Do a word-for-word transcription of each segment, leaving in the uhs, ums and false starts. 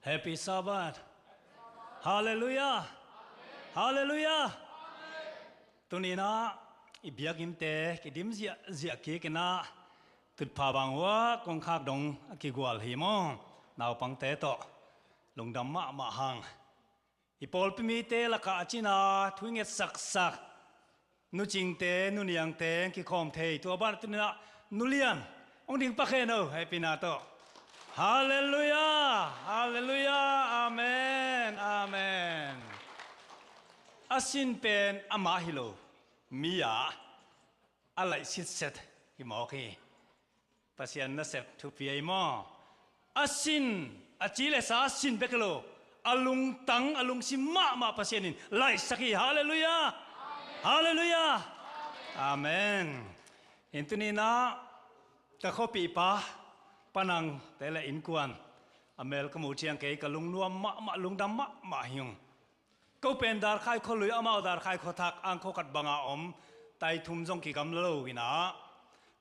Happy Sabbath. Halleluiah. Halleluiah. Tuni-in ah i biakinnte kidim ziahziah kik in ah tutphah bang uh ah kongkhak dong a kigual hi maw? Naupangte tawh lungdam mahmah hang. I pawlpi mite lakah a cina thu i ngetsaksak nu Cingte, nu Niangte kikhawm thei. Tua banah tuni-in ah nu Lian hong ding pak hen aw, hehpihna tawh. Halleluiah. Halleluiah. Amen. Amen. A sin pen amah hi lo, mi-a a laih sitset hi mawk hi. Pasian nasep thupi ahi maw? A sin, a ci le sa sin bek hi lo, a lungtang, a lungsim mahmah Pasian in laihsak hi. Halleluiah. Halleluiah. Amen. Hih tuni-in ah ka khuapihpa Pa Nangte le innkuan a mel ka muh ciang kei ka lungnuam mahmah, lungdam mahmah hi ung. Ko pen Darkhai khualui, amau Darkhai khuathak, angkho khat banga om, tai thum zong kigamla lo in ah,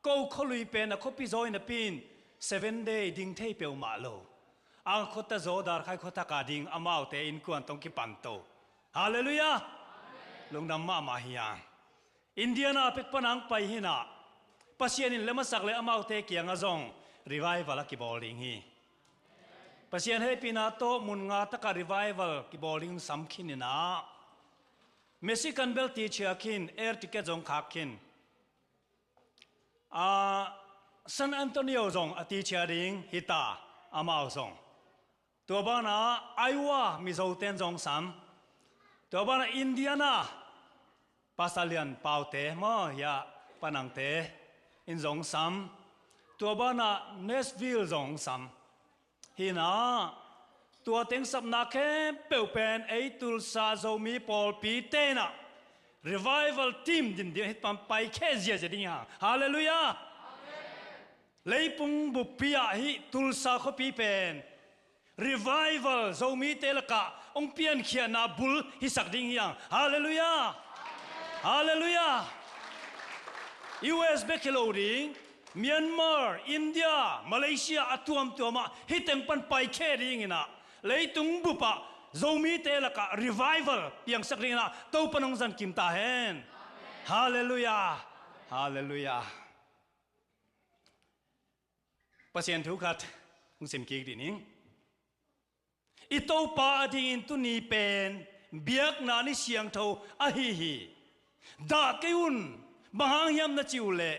ko khualui pen a khuapi zaw in a pi in seven day ding thei peuhmah lo. Angkho tazaw Darkhai khuathak a ding, amaute innkuan tawh hong kipan to. Halleluiah. Lungdam mahmah hi hang. Indiana pek pan hong pai hi in ah, Pasian in lem a sak leh amaute kiangah zong revival a kibawl ding hi. Pasian hehpihna tawh mun nga takah revival kibawl ding sam khin in ah, Mexican bel ti ciat khin, air ticket zong khak khin. Ah, San Antonio zong a ti ciat ding hi ta, amau zong. Tua banah Iowa Mizote in zong sam. Tua banah Indiana Pastor Lian Paute maw, hia, Pa Nangte in zong sam. Tua banah Nashville zong sam. Hi in ah, tua teng sapna khempeuh pen ei Tulsa Zomi pawlpite in ah revival team din ding, hih pan pai khe ziazia ding hi hang. Halleluiah. Leipung buppi ah hih Tulsa khuapi pen revival Zomite lakah hong piankhiatna bul hisak ding hi hang. Halleluiah. Halleluiah. U S bek hi lo ding, Myanmar, India, Malaysia, a tuamtuamah hih teng pan pai khe ding in ah, leitung bupah Zomite lakah revival piangsak ding in ah Topa'n hong zankim ta hen. Halleluiah. Halleluiah. Pasian thu khat hong sim kik dih ning. I Topa adingin tuni pen biakna ni siangtho ahi hi. Dah kei un, bang hang hiam na cih uh leh,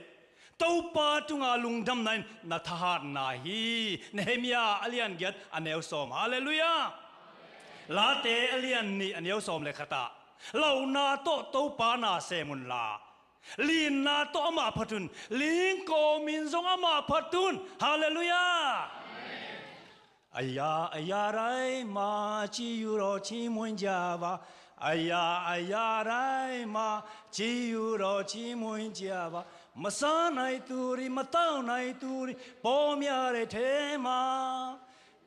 Topa tunga lungdamna in na thahatna hi. Nehemiah a lian giat a neu sawm. Halleluiah. Late a lian nih a neu sawm le khat ah, launa tawh Topa na sem un la, linna tawh amah phat un, ling kawmin zong amah phat un. Halleluiah. Aya, aya, rai ma, ci yu ro, ci muin java. Aya, aya, rai ma, ci yu ro, ci muin java. Masa nai turi, matau nai turi, pomia re thema.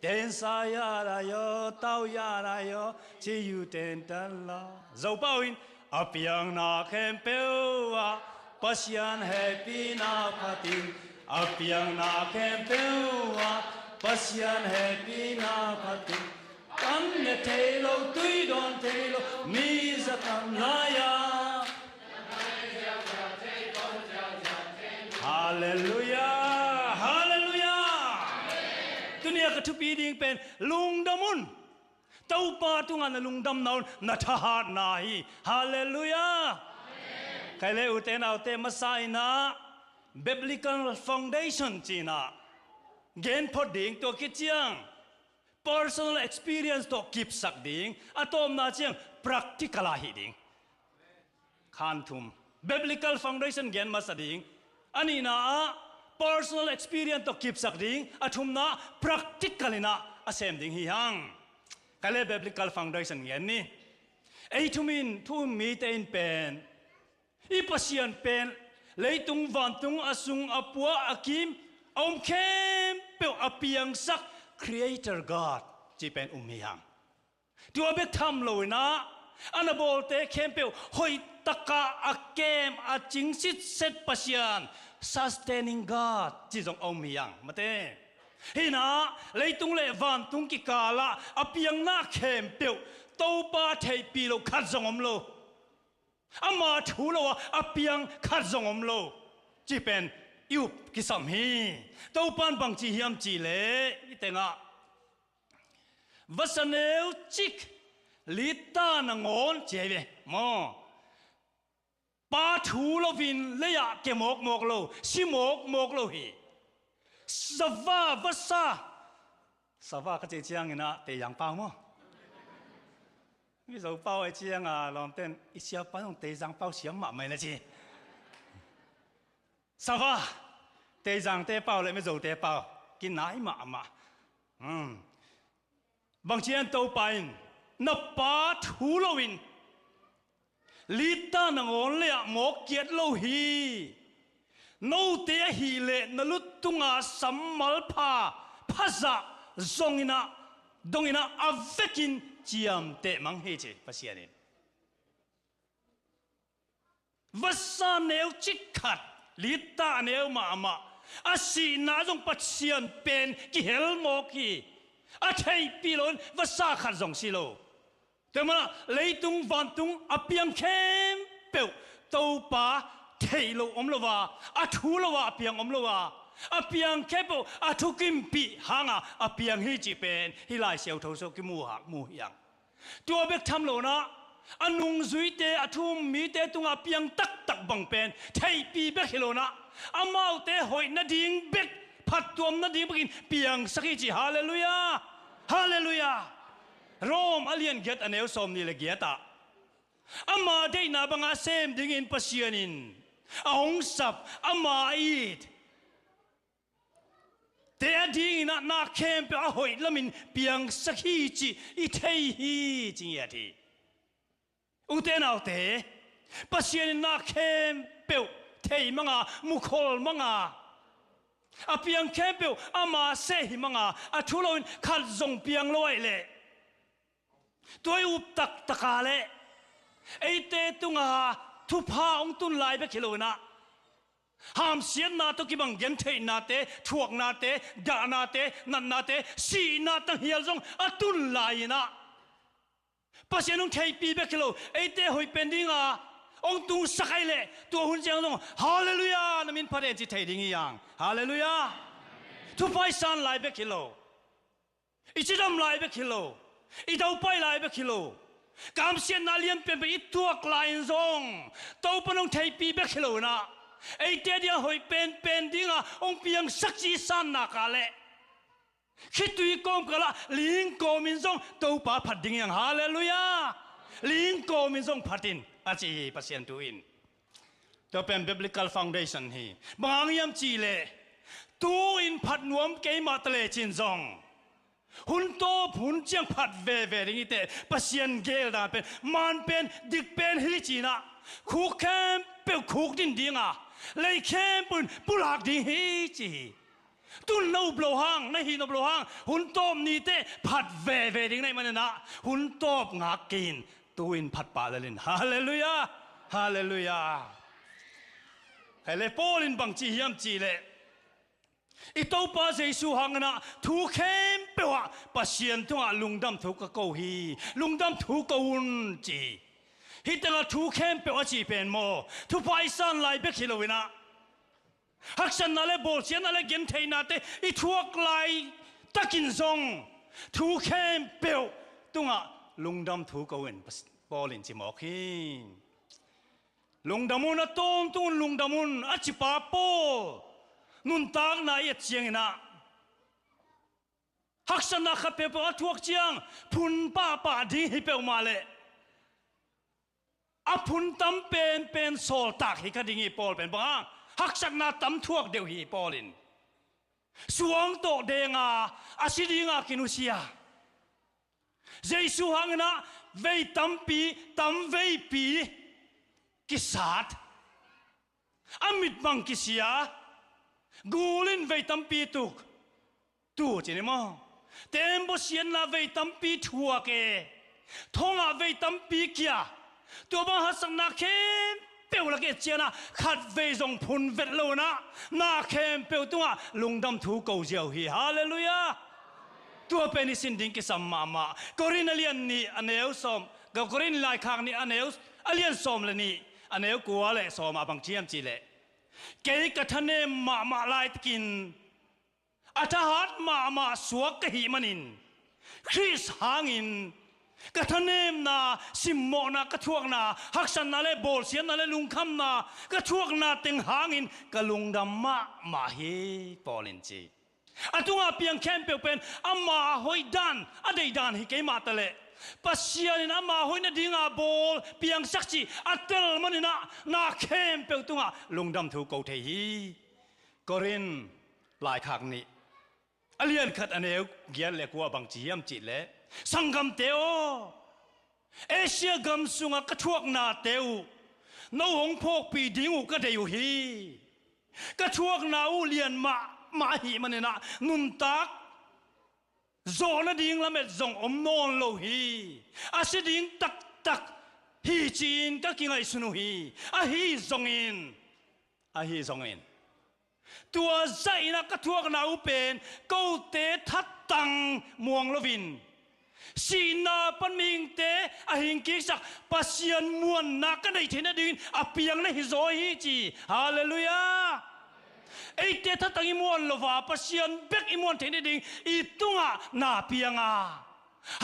Ten sa ya ra yo, tau ya ra yo, ci yu ten tan la. Zopau in, a piangna khempeuh ah Pasian hehpihna phatin, a piangna khempeuh ah Pasian hehpihna phatin. Kan ne thei lo, tui dawn thei lo, mi za tam lai-a. Halleluiah. Halleluiah. Tuni-a ka thupi ding pen lungdam un. Topa tungah na lungdamna un na thahatna hi. Halleluiah. Kei le ute naute, masa in ah biblical foundation ci-in ah gen phot ding, tua khit ciang personal experience tawh kipsak ding, a tawpna ciang practical ah hih ding. Khan thum, biblical foundation gen masa ding, a nihna ah personal experience tawh kipsak ding, a thumna ah practical in ah a sem ding hi hang. Kei le biblical foundation gen ni. Ei thu um in, thu um mite in pen, i Pasian pen leitung vantung a sung a pua a kim a om khempeuh a piangsak Creator God cih pen um hi hang. Tua bek tham lo in ah, a na bawlte khempeuh hoih takin a kem a cing sitset Pasian, sustaining God cih zong a um hi hang. Mate. Hinah leitung le vantung kikalah a piangna khempeuh Topa theihpih loh khat zong om lo. Ama thu lo a a piang khat zong om lo. Cih pen i up kisam hi. Topan bangci hiam cihleh i tengah vasa neu cik lita nangawn ci ahi ve maw? Pa thu loin lei-ah ke mawkmawk lo, si mawkmawk lo hi. Sava, vasa. Sava ka cih ciangin ah Teizang pau maw? Mizo pau ahi cianga lawmten i siapa zong Teizang pau siam mahmah na ci. Sava, Teizangte pau le Mizote pau kinai mahmah. Hmm. Bangci hiam Topa in na pa thu loin lita nangawn lei-ah mawk kiat lo hi. Note ahih leh na lut tunga sammal pha, phazah zongin ah, dongin ah a vekin ciamteh mang hi ci Pasian in. Vasa neu cik khat, lita a neu mahmah, a sihna zong Pasian pen kihel mawk hi. A theihpih loin vasa khat zong si lo. Tua manah leitung vantung a piang khempeuh Topa theih loh om lo a, a thu lo a a piang om lo a, a piang khempeuh a thukimpih hanga a piang hi cih pen hih Lai Siangtho sung kimu hang mu hiang. Tua bek tham lo nah, a nungzuite, a thu-um mite tungah piang taktak bang pen theihpih bek hi lo nah, amaute hoih nading bek, phattuam nading bekin piangsak hi ci. Halleluiah! Halleluiah! Rom a lian giat a neu sawmnih le giat ah, ama deihna banga sem dingin Pasian in a hong sap, ama a it te adingin ah na khempeuh a hoih lamin piangsak hi cih i thei hi ci ngiat hi. Ute naute, Pasian in na khempeuh thei manga, mukhol manga, a piang khempeuh ama seh hi manga, a thu loin khat zong piang lo ahih leh, tua i up taktaka le eite tunga thupha hong tun lai bek hi lo inah, hamsiatna tawh kibang gentheihnate, thuaknate, dahnate, natnate, sihna tanghial zong a tun lai inah, Pasian hong theihpih bek hi lo, eite hoih pen dinga hong tungsak ahih leh, tua hun ciang zong, Halleluiah, na min phat hen ci thei ding hi hang. Halleluiah! Thupha i san lai bek hi lo, i cidam lai bek hi lo, i daupai lai bek hi lo, kamsiatna lianpianpia i tuak lai-in zong Topa in hong theihpih bek hi lo inah, eite dinga hoih penpen dinga hong piangsak ci i san nak leh, khitui kawmkalah ling kawmin zong Topa phat ding hi hang. Halleluiah! Ling kawmin zong phat in a ci hi Pasian thu in. Tua pen biblical foundation hi. Bang hang hiam cihleh, tu-in phat nuam kei mah ta lecin zong, hun tawp hun ciang phat veve ding hi teh, Pasian geldan pen man pen dik pen hi ci inah, khuk khempeuh khuk din dinga, lei khempeuh in pulak ding hi ci hi. Tu-in na up loh hang, na hih nop loh hang, hun tawp ni teh phat veve ding na hih manin ah, hun tawp ngak kei in, tu-in phat pah lel in. Halleluiah! Halleluiah! Hei le, Paul in bangci hiam cihleh, i Topa Jesu hangin ah thu khempeuh ah Pasian tungah lungdam thu ka ko hi, lungdam thu ko un ci hi. Hih tengah thu khempeuh a cih pen maw, thupha i san lai bek hi lo inah, haksatna le bawlsiatna le gentheihnate i thuak laitakin zong thu khempeuh tungah lungdam thu ko in, Paul in ci mawk hi. Lungdam un, a tawntung un lungdam un a cipa Paul nuntakna i et ciangin ah, haksatna khat peuhpeuh a thuak ciang phun pahpah ding hi peuhmah leh, a phun tam penpen sawltak hi kha ding hi Paul pen. Bang hang? Haksatna tam thuak deuh hi Paul in. Suang tawh denga, a si dinga kinusia. Jesu hangin ah vei tampi, tam veipi kisat. A mit bang kisia, gul in vei tampi tuk, tu ci ni maw? Tembaw siatna vei tampi thuak e, thongah vei tampi kia, tua bang haksatna khempeuh khempeuh lak i et ciangin ah khatvei zong phun vet lo in ah na khempeuh tungah lungdam thu ko ziau hi. Halleluiah. Tua pen i sin ding kisam mahmah. Korin a lian nih a neu sawm, Korin laikhak nih a neu, a lian sawm le nih a neu kua le sawm ah bang ci hiam cih leh, kei ka thanem mahmah laitakin a thahat mahmah suak ka hih manin Khrist hangin ka thanemna, simmawhna, ka thuakna, haksatna le bawlsiatna le lungkhamna ka thuakna teng hangin ka lungdam mahmah hi, Paul in ci. A tunga piang khempeuh pen ama hoih dan, a deih dan hi kei mah taleh Pasian in ama hoih nadinga bawl piangsak cih a tel manin ah na khempeuh tungah lungdam thu ko thei hi. Korin laikhak nih a lian khat a neu giat le kua bang ci hiam cih leh, sanggamte aw, Asia gam sungah ka thuaknate uh no hong phawkpih ding uh ka deih uh hi. Ka thuakna uh lian mahmah ahih manin ah nuntak zawh nading lamet zong om nawn lo hi. A si ding taktak hi ci-in ka kingaihsun uh hi. Ahi zongin, ahi zongin tua zahin ah ka thuakna uh pen kote thatang muang loin sihna pan mihingte a hingkiksak Pasian muanna ka neih theih nadingin a piang na hi zaw hi ci. Halleluiah. Eite thatang i muan lo a Pasian bek i muan theih nading i tungah na piang a,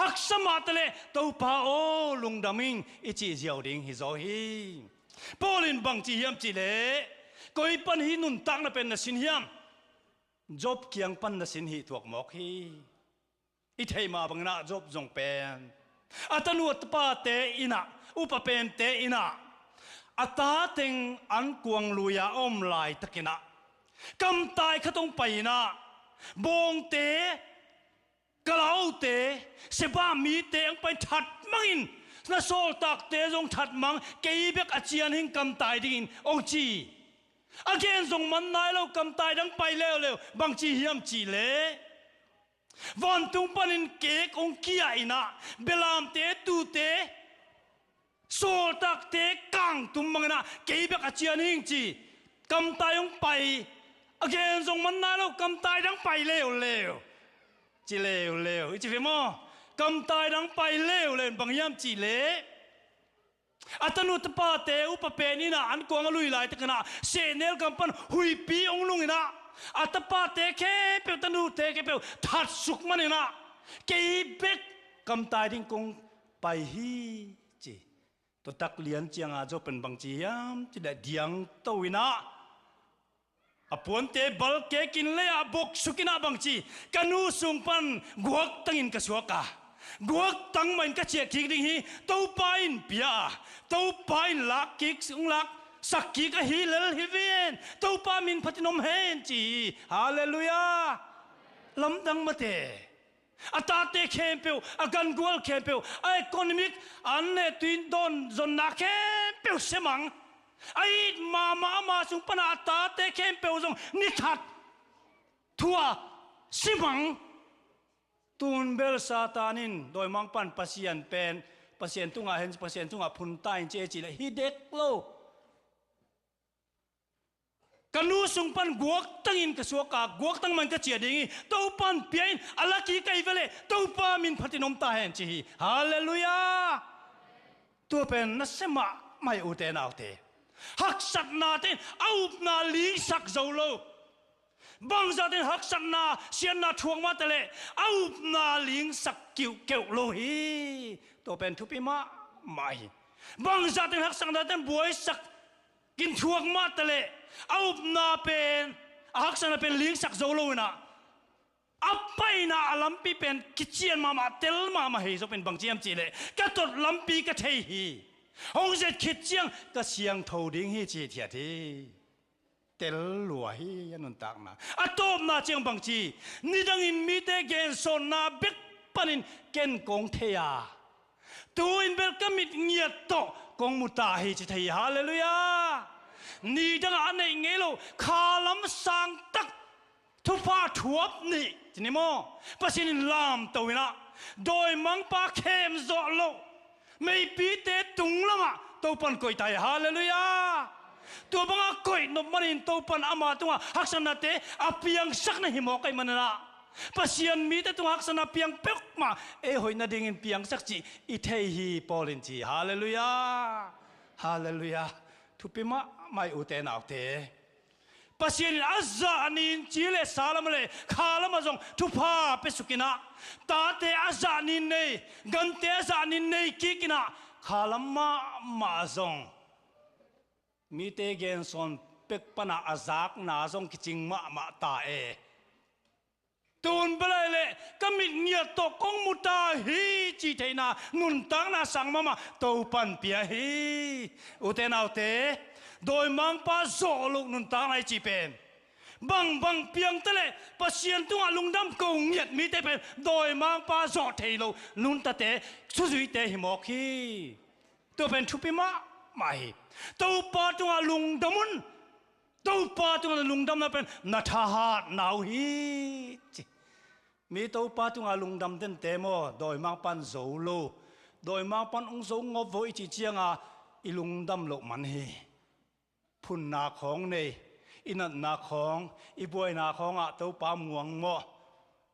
haksa mah taleh Topa aw lungdam ing i cih ziau ding hi zaw hi. Paul in bang ci hiam cih leh, koi pan hih nuntakna pen na sin hiam? Job kiang pan na sin hi tuak mawk hi. I theih mah bangin ah Job zong pen a tanu a tapate in ah, upa pente in ah a ta teng an kuang lui-a a om laitakin ah kamtai khat hong pai in ah, bawngte, kalaute, Seba mite hong pai in that mang in, na sawltakte zong that mang, kei bek a cian hing kamtai dingin hong ci. A gen zong man nai lo, kamtai dang pai leuleu. Bang ci hiam cih leh, vantung panin kek hong kia in ah, belamte, tute, sawltakte kangtum mang in ah kei bek a cian hing ci. Kamtai hong pai, a gen zong man nai lo, kamtai dang pai leuleu. Ci leuleu i ci ve maw? Kamtai dang pai leuleu in bang hiam cih leh, a tanu tapate upa pen in ah an kuang a lui laitakin ah sehnel gam pan huihpi hong nung in ah, a tapate khempeuh, tanute khempeuh that suk manin ah kei bek kamtai ding kong pai hi ci. Tua tak lian ciangin Job pen bang ci hiam cih leh, diangto in ah a puante balkek in lei-ah boksuk in ah bang ci, ka nu sung pan guaktangin ka suak a, guaktang mah in ka ciah kik ding hi. Topa in pia a, Topa in lak kik, hong laksak kik ahi lel hi ven, Topa min phatin om hen ci hi. Halleluiah. Lamdang mate. A tate khempeuh, a gangual khempeuh, a economic, an ne tuin dawn zonna khempeuh semang, a it mahmah ama sung pana a tate khempeuh zong ni khat thua simang. Tun bel Satan in dawimangpa'n Pasian pen, Pasian tungah hen, Pasian tungah phun ta in ci e cih leh hi dek lo. Ka nu sung pan guaktangin ka suak a, guaktang mah in ka ciah ding hi. Topa'n pia in a la kik ahi ve leh Topa min phatin om ta hen ci hi. Halleluiah. Tua pen nasia mahmah hi ute naute. Haksatnate in a upna lingsak zo lo. Bangzahte in haksatna, siatna thuak mah taleh a upna lingsak kiuhkeuh lo hi. Tua pen thupi mahmah hi. Bangzahte in haksatnate in buaisak in thuak mah taleh a upna pen, a haksatna pen lingsak zo lo in ah, a paina a lampi pen kician mahmah, tel mahmah hi. Job in bang ci hiam cih leh, ka tot lampi ka thei hi. Hong zet khit ciang ka siangtho ding hi ci hithiat hi. Tel lua hi a nuntakna. A tawpna ciang bang ci, nidangin mite gensawnna bek panin ken kong thei a, tu-in bel ka mit ngiat tawh kong mu ta hi ci thei hi. Halleluiah. Nidangah a neih ngei lo khalam sangtak thupha thuap nih ci ni maw, Pasian in lamto in ah, dawimangpa khem zawh loh, meipite tunglamah Topan koih ta hi. Halleluiah. Tua banga koih nop manin Topan ama tungah haksatnate a piangsak na hi mawk ahih manin ah, Pasian mite tungah haksatna piang peuhmah ei hoih nadingin piangsak cih i thei hi, Paul in ci. Halleluiah. Halleluiah. Thupi mahmah hi, ute naute. Pasian in a zah nin ci le sa lam le kha lamah zong thupha pia suk in ah, tate a zah nin nei, gante a zah nin nei kik in ah, kha lam mahmah zong mite gensawn pek panah a zakna zong kicing mahmah ta e. Tun bel ahih leh ka mit ngiat tawh kong mu ta hi cih theihna nuntakna sang mahmah Topan pia hi. Ute naute, dawimangpa zawh loh nuntakna i cih pen, bangbang piangte le Pasian tungah lungdam ko ngiat mite pen dawimangpa zawh thei loh nuntate, thuzuite hi mawk hi. Tua pen thupi mahmah hi. Topa tungah lungdam un. Topa tungah na lungdamna pen na thahatna uh hi, ci. Mi Topa tungah lungdam dente maw, dawimangpan zo lo, dawimangpan hong zo ngop vo i cih cianga i lungdam loh man hi. Phunna khawng nei, i natna khawng, i buaina khawngah Topa muang maw,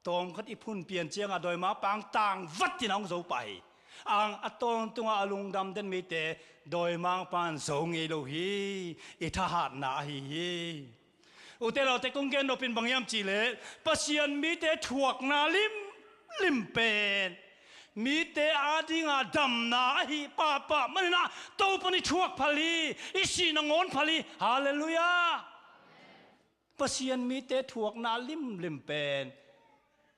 tawmkhat i phun pian ciangah dawimangpa tangvat in a hong zo pah hi. Ang a tawntungah a lungdam den mite dawimangpan zo ngei lo hi. I thahatna ahi hi. Ute naute, kong gen nopin bang hiam cihleh, Pasian mite thuakna limlim pen mite adinga damna ahi pahpah maninah Topan i thuak phal hi. I sih nangawn phal hi. Halleluiah. Pasian mite thuakna limlim pen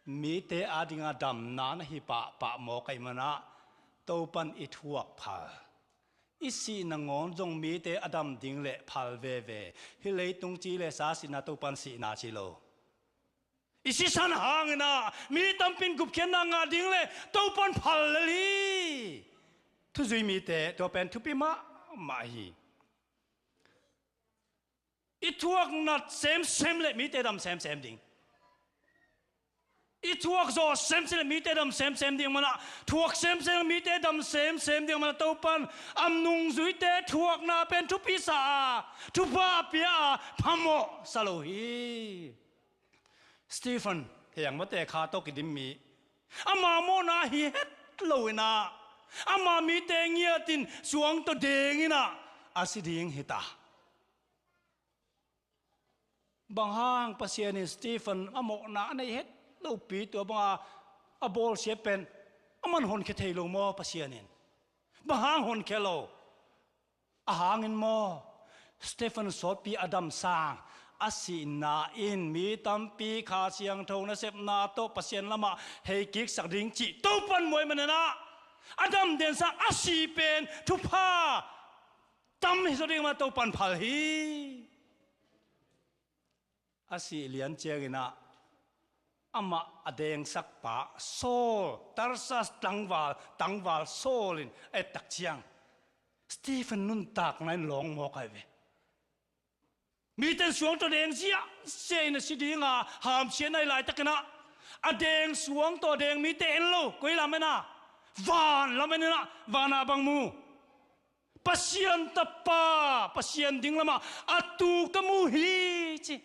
mite adinga damna na hi pahpah mawk ahih manah Topan i thuak phal. I sih nangawn zong mite a dam ding le phal veve. Hih leitung ci le sa sihna Topan sihna ci lo. I sisan hanginah mi tampin gupkhiatna ngah ding le Topan phal lel hi. Thuzui mite, tua pen thupi mahmah hi. I thuak nat semsem le mite dam semsem ding. I thuak zawh semsem le mite dam semsem ding manah, thuak semsem le mite dam semsem ding manah Topan a nungzuite thuakna pen thupi sa a, thupha pia a, phamawh sa lo hi. Stephen, heng mate kha tawh kidim mi, ama mawhna hi het lo inah, ama mite ngiatin suang tawh deng inah a si ding hi ta. Bang hang Pasian in Stephen a mawhna a nei het lopi tua banga a bawlsia pen aman honkhia thei lo maw Pasian in? Bang hang honkhia lo? A hangin maw, Stephen sawtpi a dam sang a sihna in mi tampi Kha Siangtho nasepna tawh Pasian lamah hei kiksak ding cih Topan muai maninah a dam den sang a sih pen thupha tam hi zaw ding mah Topan phal hi. A sih lian cianginah amah a dengsak pa Saul, Tarsas tangval, tangval Saul in a ettak ciang Stephen nuntakna in lawng mawk ahi ve. Miten suang tawh deng ziahziah in a si dinga hamsiat nai laitakinah a deng suang tawh deng mite en lo, koi lam en a? Van lam en inah, vana bang mu? Pasian Tapa, Pasian ding lamah a tu ka mu hi ci.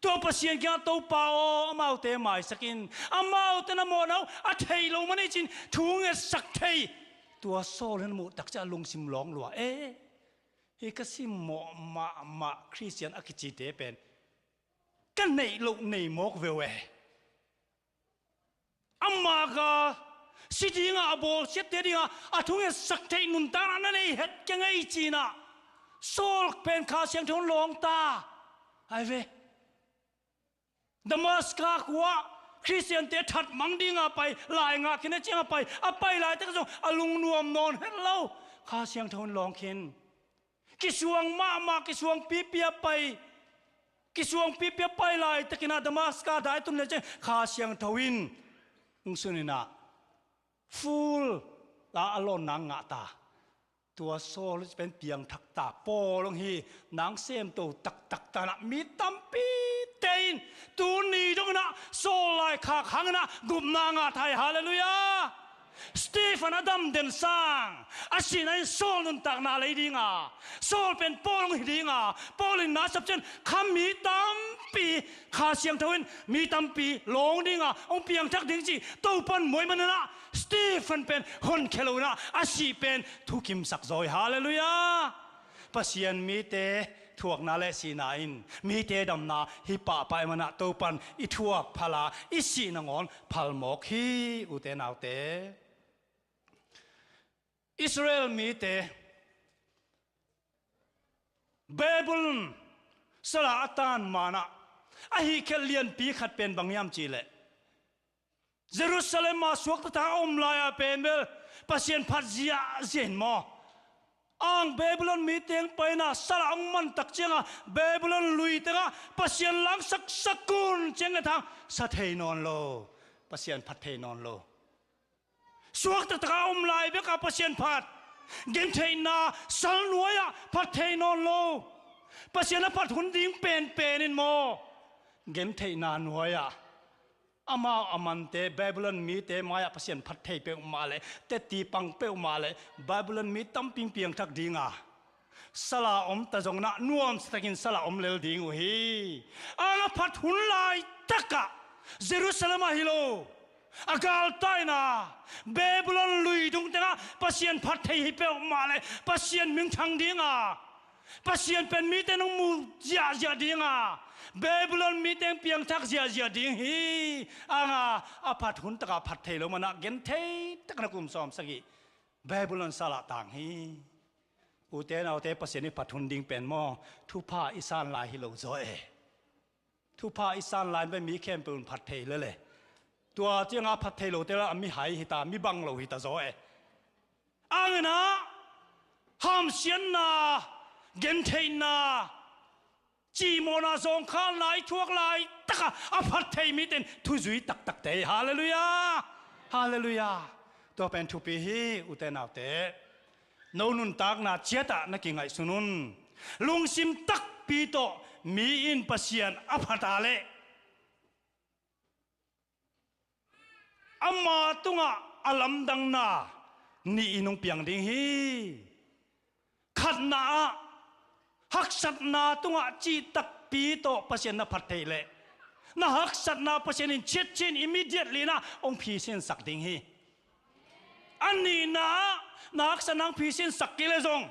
Tua Pasian kiangah Topa aw, amaute maisak in, amaute na mawhna uh a thei lo man hi cin thu ngetsak thei. Tua Saul in a muh takciang a lungsim lawng lua e. Hih ka simmawh mahmah Khristian a kicite pen ka neih loh nei mawk veu e. Amah ka si dinga a bawlsiatte dinga a thungetsak theih nuntakna na nei het keng ei cinah Saul pen Kha Siangtho in lawng ta ai ve. Damaska khua Khristiante thatmang dinga pai, lai ngah khin a cianga pai, a pai laitak zong a lungnuam nawn het lo. Kha Siangtho in lawng khin. Kisuang mahmah, kisuang pipia pai, kisuang pipia pai laitakinah Damaska dai tun le ciang Kha Siangtho in hong suninah full la a lawnna ngah ta. Tua Saul pen piangthak ta, Paul hong hi, nang semto taktak tanah mi tampite in tuni donginah Saul laikhak hanginah gupna ngah thai. Halleluiah. Stephen a damden sang a sihna in Saul nuntakna lei dinga, Saul pen Paul hong hi dinga, Paul in nasep ciang kha mi tampi, Kha Siangtho in mi tampi lawng dinga hong piangthak ding ci Topan muai maninah Stephen pen honkhia lo inah a sih pen thukimsak zaw hi. Halleluiah. Pasian mite thuakna le sihna in mite damna hi pahpah i manah Topan i thuak phala i sih nangawn phalmawk hi. Ute naute, Israel mite Babylon sala a tan manah a hihkhiat lianpi khat pen bang hiam cihleh, Jerusalem ah suakta taka a om lai-ah pen bel Pasian phat ziahziah in maw, ang Babylon mi teng paina sala hong mantak cianga Babylon lui tengah Pasian langsaksak un ciang nget hang sa thei nawn lo, Pasian phat thei nawn lo. Suakta taka a om lai bekah Pasian phat, gentheihna sal nuai-ah phat thei nawn lo. Pasian a phat hun ding penpen in maw, gentheihna nuai-ah amau a mante Babylon mite mai-ah Pasian phat thei peuhmah le tetti pang peuhmah le Babylon mi tampi piangthak dinga, sala om ta zongin ah nuamsa takin sala om lel ding uh hi. Ang a phat hun laitakah Jerusalem ah hi lo, a galtaina Babylon lui dung tengah Pasian phat thei hi peuhmah le Pasian mingthang dinga, Pasian pen mite nong mu ziahziah dinga, Babylon mite piangthak ziahziah ding hi. Anga a phat hun takah phat thei lo manah genthei takna kum sawm sagih Babylon salah tang hi. Ute naute, Pasian i phat hun ding pen maw, thupha i san lai hi lo zaw e. Thupha i san lai pen mi khempeuh in phat thei lele. Tua cianga phat thei lote la a mihai hita, mi bang lo hita zaw e. Angina hamsiatna, gentheihna, cihmawhna, zawngkhalna i thuak laitaka a phat thei mite in thuzui taktakte hi. Halleluiah. Halleluiah. Tua pen thupi hi. Ute naute, no nuntakna ciatah na kingaihsun un. Lungsim takpi tawh mi in Pasian a phat a leh ama tungah a lamdangna nih in hong piang ding hi. Khatna ah haksatna tungah cihtakpi tawh Pasian na phat theih leh na haksatna Pasian in chiatchiat in immediately na hong phisinsak ding hi. A nihna ah na haksatna hong phisinsak kei leh zong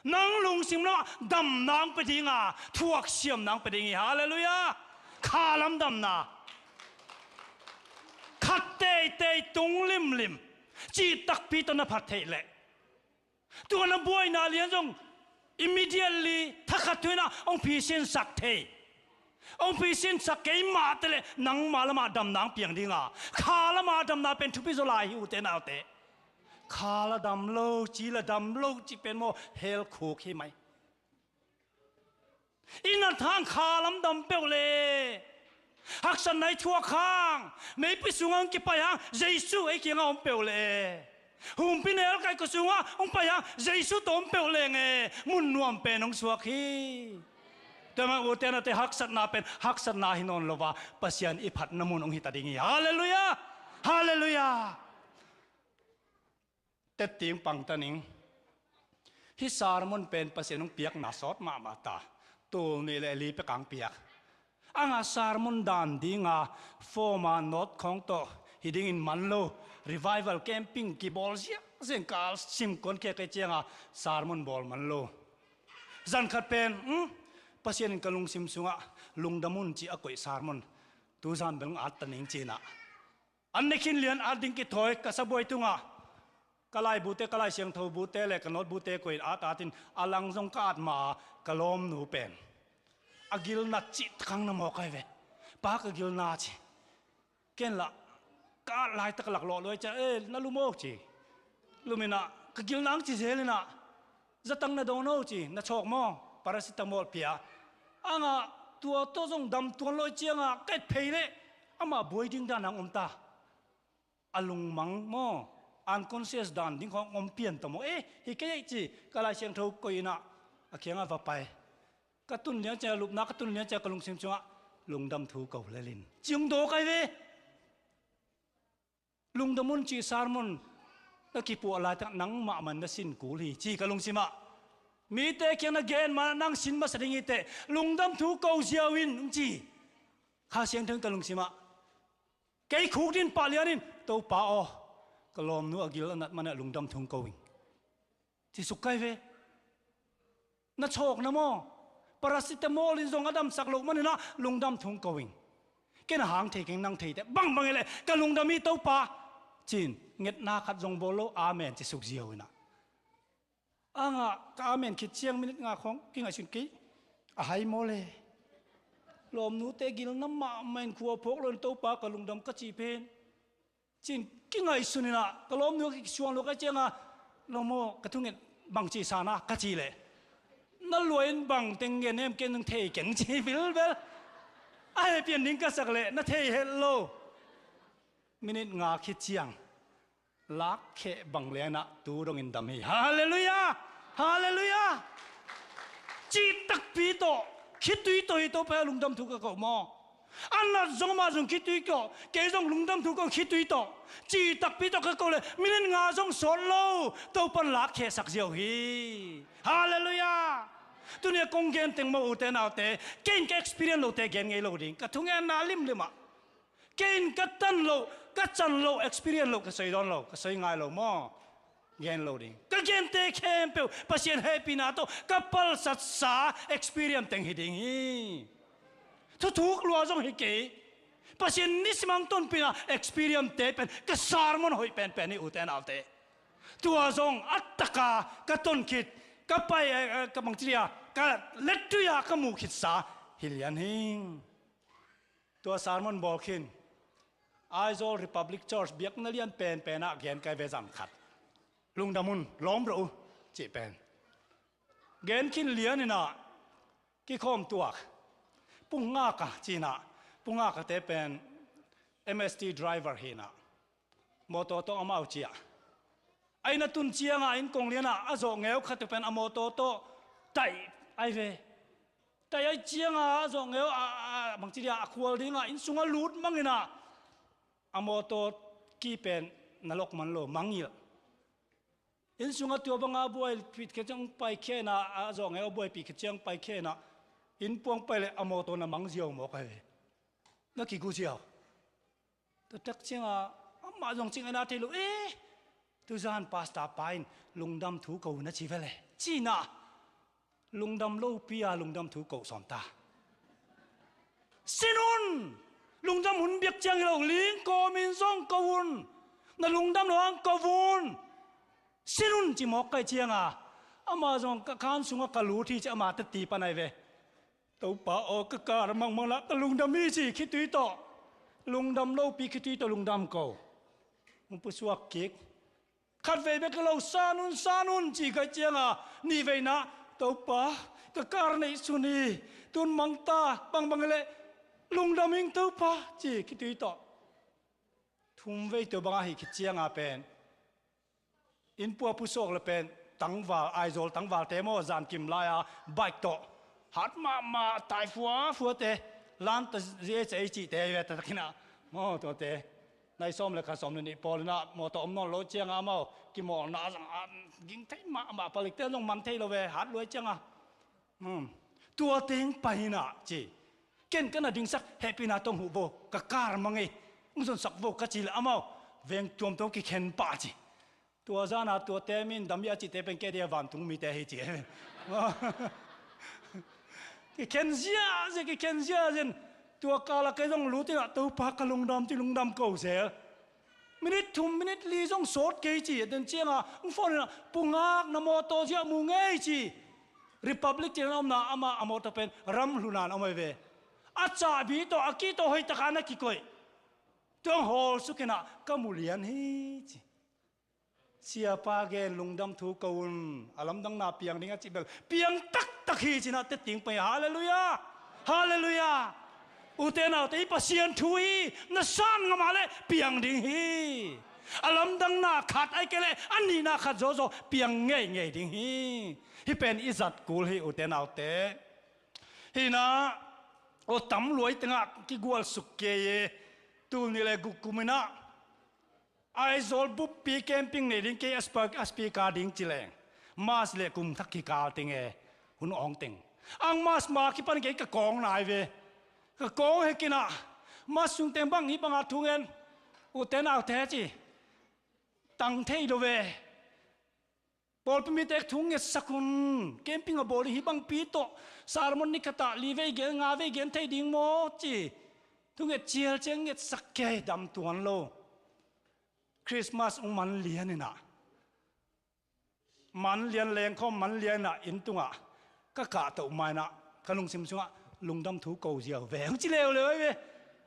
nang lungsim lamah damna hong pia dinga, thuaksiamna hong pia ding hi. Halleluiah. Khalam damna, khat teitei tung limlim cihtakpi tawh na phat theih leh tua na buaina lian zong immediately thakhat thu-in ah hong phisinsak thei. Hong phisinsak kei mah teh leh nangma lamah damna hong piang dinga, kha lamah damna pen thupi zaw lai hi ute naute. Kha la dam lo ci, la dam lo ci pen maw, hell khuk hi mai. I nat hang kha lam dam peuh leh, haksatna i thuak hang, meipi sungah hong kipai hang Jesu ei kiangah om peuh leh, humpi nelkai kua sungah hong pai hang Jesu tawh om peuh leng e, mun nuam pen hong suak hi. Tua mah ute naute, haksatna pen haksatna hi nawn lo a, Pasian i phatna mun hong hi ta ding hi. Halleluiah. Halleluiah. Tetting pangta ning. Hih sermon pen Pasian hong piakna sawt mahmah ta. Tul nih le li pek ang piak. Anga sermon dan dinga form a note khawng tawh hi dingin man lo. Revival camping kibawl ziahziah in ka sim kuan khia kei cianga sermon bawl man lo. Zan khat pen, hmm, Pasian in ka lungsim sungah lungdam un ci a koih sermon tu zan bel hong at ta ning ci-in ah, an ne khin lian at ding kithawi ka sabuai tungah ka laibute, ka Lai Siangtho bute le ka note bute koih in at at in, a lang zong ka at ma a, ka lawmnu pen a gilna cih tak hang na mawk ai ve. Pa, ka gilna ci. Ken lah ka at laitak laklawh luai cia, eh, na lum aw ci. Lum in ah, ka gilna hong ci zel in ah, zatang na dawn aw ci, na chawk maw, paracetamol pia. Anga tua tawh zong dam tuan lo cianga ka et phei leh amah buai ding dan hong om ta. A lungmang maw, unconscious dan ding khawng om pian ta maw. Eh, hi kei ei ci, ka Lai Siangtho koih in ah, a kiangah va pai. Ka tun liang cia, lupna ka tun liang cia ka lungsim sungah lungdam thu ko lel in ci hong dawk ai ve. Lungdam un cih sermon na kipuah laitak nangmah man na sin kul hi ci ka lungsimah. Mite kiang na gen ma nang sin masa ding hi teh, lungdam thu ko ziau in hong ci. Kha Siangtho in ka lungsimah, kei khukdin pahlian in, Topa aw, ka lawmnu a gil a nat manah lungdam thu hong ko ing. Ci suk kai ve. Na chawkna maw? Paracetamol in zong a damsak loh maninah lungdam thu hong ko ing. Ken a hang thei keng, nang thei teh bangbang hi leh ka lungdam hi Topa, ci-in ngetna khat zong bawl lo, amen ci suk ziau inah. Angah ka amen khit ciang minit nga khawng kingaihsun kei. A hai maw le? Lawmnute gilna mahmah in khua phawk lo in Topa ka lungdam ka ci pen. Ci-in kingaihsun inah ka lawmnu a kisuang lo ka cianga, lawm aw, ka thunget bang ci sana ka ci leh, na luai in bang teng gen em ken nang thei keng ci vilvel. A he pian ding ka sak leh na thei het lo. Minit nga khit ciang lakkhe bang lianah tu dongin dam hi. Halleluiah! Halleluiah! Cih takpi tawh khitui tawh hi Topa lungdam thu ka ko maw? A nat zong amah zong khitui ko, kei zong lungdam thu ko khitui tawh. Cih takpi tawh ka ko le minit nga zong sawt lo, Topan lakkhe sak ziau hi. Halleluiah! Tuni a kong gen teng maw ute naute, kei in ka experience lote gen ngei lo ding, ka thungetna limlimah. Kei in ka tan loh, ka can loh, experience loh, ka soi dawn lo, ka soi ngai lo maw? Gen lo ding. Ka gente khempeuh Pasian hehpihna tawh ka palsatsa experience teng hi ding hi. Thuthuk lua zong hi kei. Pasian nisim ang tonpina experience te pen ka sermon hoih penpen hi ute naute. Tua zong a taka ka ton khit, ka pai, eh, eh, ka bangci dia, ka lettui-a ka muh khitsa hi lian hi. Tua sermon bawl khin Aizawl Republic Church biakna lian penpenah gen kai ve zan khat. Lungdam un, lawm rawh uh, cih pen. Gen khin lian inah kikhawm tuak. Pungaka cinah, pungaka te pen M S T driver hinah, mawtaw tawh amau ciah. A inn a tun cianga inn kong lianah a zawh ngeu khat uh pen a mawtaw tawh taih ai ve. Taih ai cianga a zawh ngeu a, a, a bangci dia a khual dingah inn sungah lut manginah a mawtaw ki pen na lok man lo, mangngilh. Inn sungah tua banga buai pih khat ciang paikhia inah, a zawh ngeu a buai pih khat ciang paikhia inah inn puang pai leh a mawtaw na mang ziau mawk ai ve. Na kigu ziau. Tua tak cianga amah zong cing a na thei lo, eh, tuzan pastor pa in lungdam thu ko na ci ve le cinah lungdam lopi-a lungdam thu ko sawm ta. Sin un! Lungdam hun biak ciang hi lo, ling kawmin zong ko un. Na lungdam lo hang ko un. Sin un ci mawk kai cianga amah zong ka khan sungah ka lut hi ci, amah teti pan ai ve. Topa aw, ka kar mangmang lah ka lungdam hi ci khitui tawh. Lungdam lopi khitui tawh lungdam ko. Hong pusuak kik. Khatvei bek hi lo, san un, san un ci kai cianga nihveina, Topa, ka kar neihsun hi, tun mangta, bangbang hi leh lungdam ing Topa ci khitui tawh. Thumvei tua banga hi khit cianga pen inn pua pusuak le pen tangval, Aizawl tangvalte maw, zankim lai-a bike tawh hat mahmah, tai fuafuate, lan ta zi ei ci ei cihte ve ta takinah maw, tuate nai sawm le kha sawm le nih pawl inah mawtaw om nawn lo cianga maw, kimawlna zang a ging thei mahmah, palikte zong man thei lo ve, hat luai cianga. Hmm. Tua teng pai inah ci. Ken ka na dingsak hehpihna tawh huh vo, ka kar mang ei, hong zonsak vo ka ci le amau veng tuamtuam kikhen pah ci. Tua zana tuate min dam hi a cihte pen kei dia vantung mite hi ci. Kikhen ziazia, kikhen ziazia in tua kala kei zong lut inah Topa ka lungdam ci lungdam ko zel. Minit thum, minit li zong sawt kei ci, a den cianga hong phone inah, pungak na mawtaw ziah mu ngei ci. Republic ci-in a omna amah a mawtaw pen ram hlunan a om ai ve. A cahbi tawh a ki tawh hoihtaka na kikoih. Tuang hawl sukinah ka mu lian hi ci. Siapa gen lungdam thu ko un, a lamdangna piang ding a cih bel piang taktak hi cinah tetting pai. Halleluiah! Halleluiah! Ute naute, hih Pasian thu hi, na san ngamah le piang ding hi. A lamdangna khat ai kei le a nihna khat zawzaw piang ngeingei ding hi. Hih pen i zat kul hi ute naute. Hinah aw tam luai tengah kigual suk kei e. Tul nih le guk kum inah Aizawl buppi camping nei ding, kei a spa-, a speaker ding ci leng, March le kum thak kikal teng e, hun awng teng. Ang March ma kipan kei ka kawng nai ve. Ka kawng he kinah, March sung teng bang hih bangah thu ngen, ute naute ci, tang thei lo ve. Pawlpi mite thu ngetsak un, camping a bawl ding hih bangpi tawh, sermon ni khatah li vei gen, nga vei gen thei ding maw ci. Thu nget cial ciang ngetsak kei, dam tuan lo. Christmas ung man lian inah, man lian lengkhawm man lian inah, inn tungah ka kahtoh ma inah, ka lungsim sungah lungdam thu ko ziau veng ci leuleu ahi ve.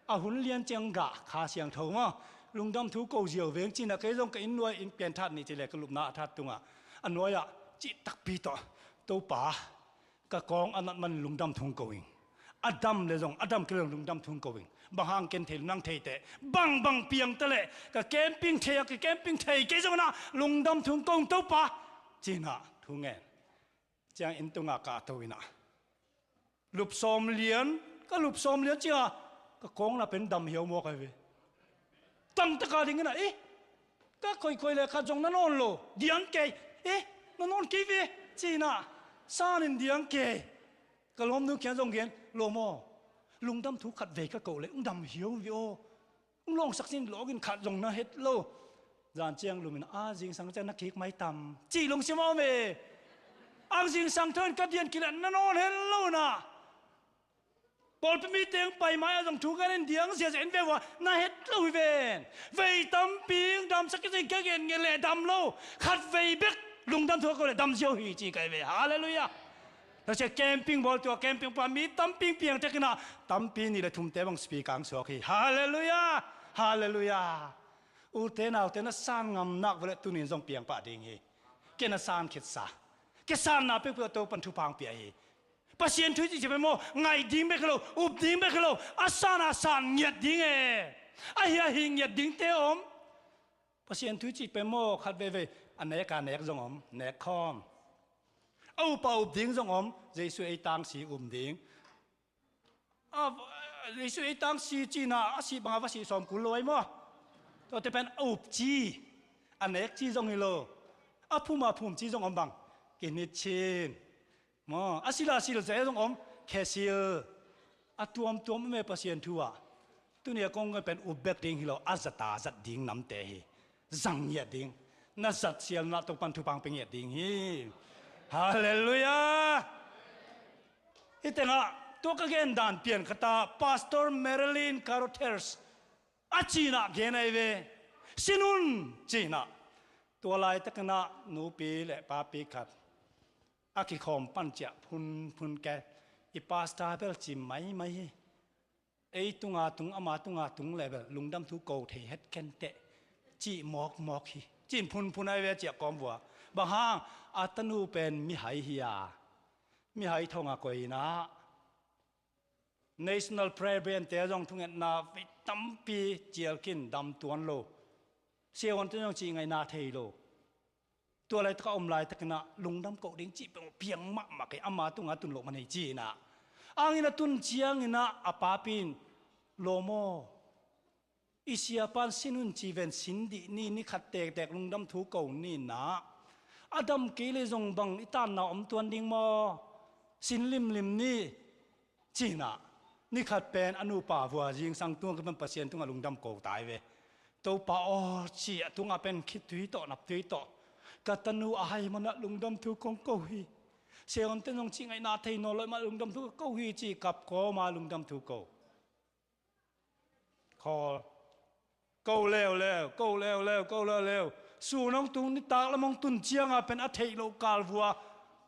A hun lian ciang gah Kha Siangtho maw, lungdam thu ko ziau veng ci inah, kei zong ka inn nuai, inn pianthat nih ci le ka lupna a that tungah, a nuai-ah cih takpi tawh, Topa, ka kawng a nat man lungdam thu ko ing. A dam le zong, a dam kei le zong lungdam thu ko ing. Bang hang ken thei lo, nang thei teh. Bang bang piang ta leh, ka camping thei a, ka camping thei kei zong inah lungdam thu ko ing Topa, ci inah thu ngen. Ciang inn tungah kahto inah, lup sawm lian, ka lup sawm lian ciang a, ka kawng na pen dam hiau mawk ahi ve. Tangtaka ding inah, eh, ka khoikhoi le khat zong na nawn lo, diang kei, eh, na nawn kei ve, ci inah, san in diang kei. Ka lawmnu kiang zong gen, lawm aw, lungdam thu khat vei ka koh le ung dam hiau ve aw. Ung lawngsak sin lawgin khat zong na het lo. Zan ciang lum inah, a zingsang ciang na kik mai tam, cih lungsim a om e. Ang zingsang thawn ka dian kila na nawn het lo inah, pawlpi mite ung pai mai-ah zong thu ngen in diang ziazia in ve vua, na het lo hi ven. Vei tampi ung damsak kei zing ka gen ngen le dam lo. Khat vei bek lungdam thu ko le dam ziau hi ci kai ve. Halleluiah. Tua sia camping bawl, tua camping pa mi tampi piang tek inah, tampi nih le thumte bang speaker ang suak hi. Halleluiah. Halleluiah. Ute naute, na san ngam nak vua le tunin zong piang pah ding hi. Kei na san khitsa, kei sanna pekpek a Topan thupha ang pia hi. Pasian thu cih ci pen maw, ngaih ding bek hi lo, up ding bek hi lo, a san a san ngiat ding e. A hih a hih ngiat dingte om. Pasian thu cih pen maw, khat veivei a nek a nek zong om, nek khawm. A up a up ding zong om, Jesu ei tangsi um ding. A, Jesu ei tangsi ci inah, a sih banga va sih sawm kul lo ahi maw. Tuate pen a up ci, a nek ci zong hi lo. A phum a phum ci zong om bang, kinit chin. Maw, a sil a sil zia zong om, khe sil. A tuamtuam om e Pasian thu ah. Tuni a kong pen up bek ding hi lo, a zat a zat ding namte hi. Zang ngiat ding. Na zat sialna Topan thupha ang pia ngiat ding hi. Halleluiah. Hih tengah tua ka gen dan pian khat ah Pastor Marilyn Carothers a ci inah gen ahi ve. Sin un ci inah. Tua laitak inah nupi le papi khat a kikhawm pan ciah phunphun kei, i pastor bel ci maimai hi. Ei tunga tung, ama tunga tung le bel lungdam thu ko thei het ken teh, cih mawkmawk hi. Cih phunphun ahi ve, ciah kawm vua. Bang hang, a tanu pen mihai hi a, mihai thong a koih inah, National Prayer Band te zong thungetna vei tampi cial khin, dam tuan lo. Siavuante zong cih ngaihna thei lo. Tua laitak a om laitak inah lungdam koh ding cih peuh piang mahmah kei, ama tunga tun loh man hi ci inah. Ang inah tun ciang inah a papi in, lawm aw, i siapan sin un ci ven, sin dih ni, ni khat tektek lungdam thu ko ni inah. A dam kei le zong bang i tanna om tuan ding maw? Sin limlim ni. Ci inah, ni khat pen a nupa vua zingsang tung a kipan Pasian tungah lungdam ko tai ve. Topa aw, ci a tungah pen khitui tawh, naptui tawh, ka tanu a hai manah lungdam thu kong ko hi. Siavuante zong cih ngaihna thei nawn lo mah lungdam thu ka ko hi ci kap kawma lungdam thu ko. Khawl. Ko leuleu, ko leuleu, ko leuleu. Sun hong tung nitak lam hong tun cianga pen a theih loh kal vua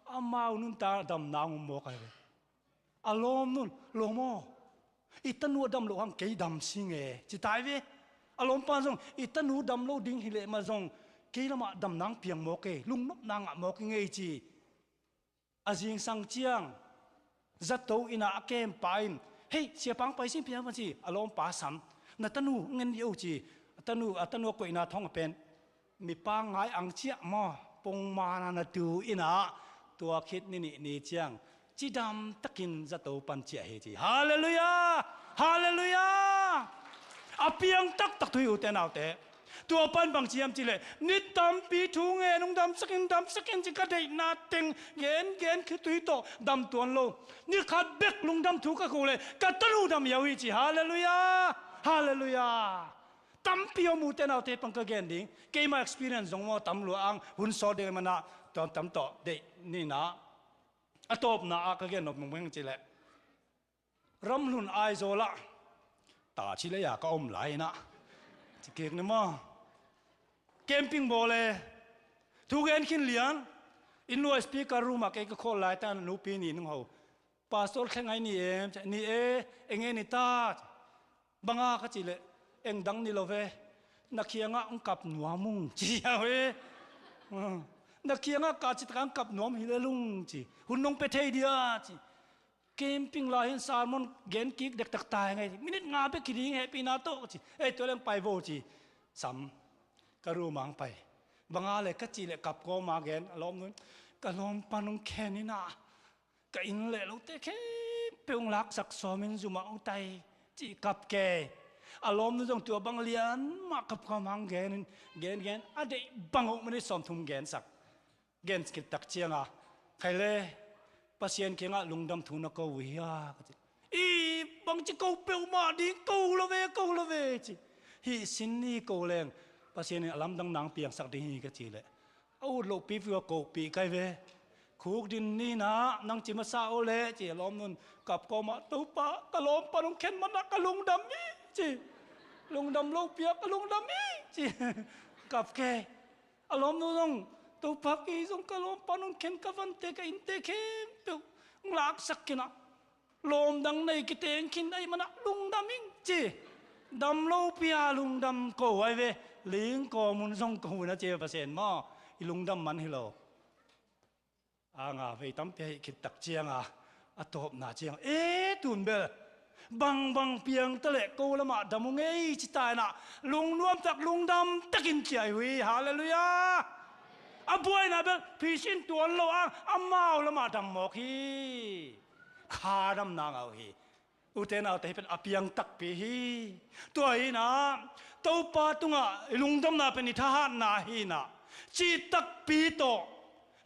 amau nuntak damna hong om mawk ahi ve. A lawmnu in, lawm aw, i tanu a dam loh hang kei dam sing e, ci tai ve. A lawmpa in zong, i tanu dam lo ding hi leh mah zong, kei lamah damna hong piang mawk e, lungnopna ngah mawk ing ei ci. A zingsang ciang zato innah a kempa in, "Hei, siapa hong pai sing phiam," a ci. A lawmpa sam, "Na tanu ngen dih o," ci. A tanu, a tanu a koihna thong a pen, mipa ngai ang ciah maw, pongmana na tu innah tua khit ni nih ni ciang cidam takin zato pan ciah hi ci. Halleluiah! Halleluiah! A piang taktak thu hi, ute naute. Tua pan bang ci hiam cih leh, ni tampi thu ngen, hong damsak in, damsak in ci, ka deihna teng gen, gen, khitui tawh dam tuan lo. Ni khat bek lungdam thu ka ko leh ka tanu dam hi ci. Halleluiah. Halleluiah. Tampi om, ute naute, pan ka gen ding. Keima experience zong maw tam lua ang, hun sawt ding ahih manin tua tam tawh deih ni. A tawpna ah ka gen nop mengmeng cih leh, ramhlun Aizawl ah, ta ci lei a ka om lai in ah, ci kik ni maw, camping bawl e. Thu gen khin lian, inn lua speaker room ah kei ka khawl lai, ta nupi nih nung ho, "Pastor, thleng ai ni em?" "Ni e." "Eng e ni ta?" "Bang a?" ka cih leh, "Eng dang ni lo ve, na kiangah hong kap nuam ung," ci a ve. "Na kiangah ka cih tak a hong kap nuam hi lel ung," ci. "Hun nong pia thei dia?" ci. "Camping lai hi in sermon gen kik dektak ta ing ei, minute nga bek hi ding, hehpihna tawh," ci. "Ei, tua leng pai vo," ci. Sam, ka room ah hong pai. "Bang a le?" ka cih leh, kap kawm a gen. A lawmnu in, "Ka lawm pan hong khen in ah, ka inn leh lote khempeuh hong laksak sawm in, zum ah hong tai," ci kap kei. A lawmnu zong tua bang lian mah kap kawm a hong gen in, gen, gen, a deih bang uh minute sawmthum gensak. Gen khit tak ciang a, "Khai le, Pasian kiangah lungdam thu na ko uh hia?" ka ci. "I, bangci ko peuhmah ding, ko lo ve, ko lo ve," ci. "Hih sin ni ko leng Pasian in a lamdang nang piangsak ding hi," ka cih leh, a ut lohpi viau a kohpih kai ve. "Khukdin ni in ah nang ci masa o leh," ci. A lawmnu in kap kawm ah, "Topa, ka lawm pan hong khen man ah ka lungdam hi," ci. "Lungdam lopi ah ka lungdam hi," ci. Kap kei. A lawmnu zong, "Topa, kei zong ka lawm pan hong khen, ka vante, ka innte khempeuh hong laksak khin ah, lawm dang nei kiteng khin ahih man ah lungdam ing," ci. Dam lopi a lungdam ko ai ve. Ling kawm un zong ko un a ci, Pasian maw, i lungdam man hi lo. A nga vei tampi ahih khit tak ciang a, a tawpna ciang, "E, tun bel bangbang piang ta leh ko lamah dam ung ei," ci ta in ah, lungnuam tak, lungdam takin ciah uh hi. Halleluiah. A buaina bel phisin tuan lo ang, amau lamah dam mawk hi. Kha damna ngah uh hi. Ute naute, hih pen a piang takpi hi. Tua hi in ah, Topa tungah i lungdamna pen i thahatna hi in ah, cih takpi tawh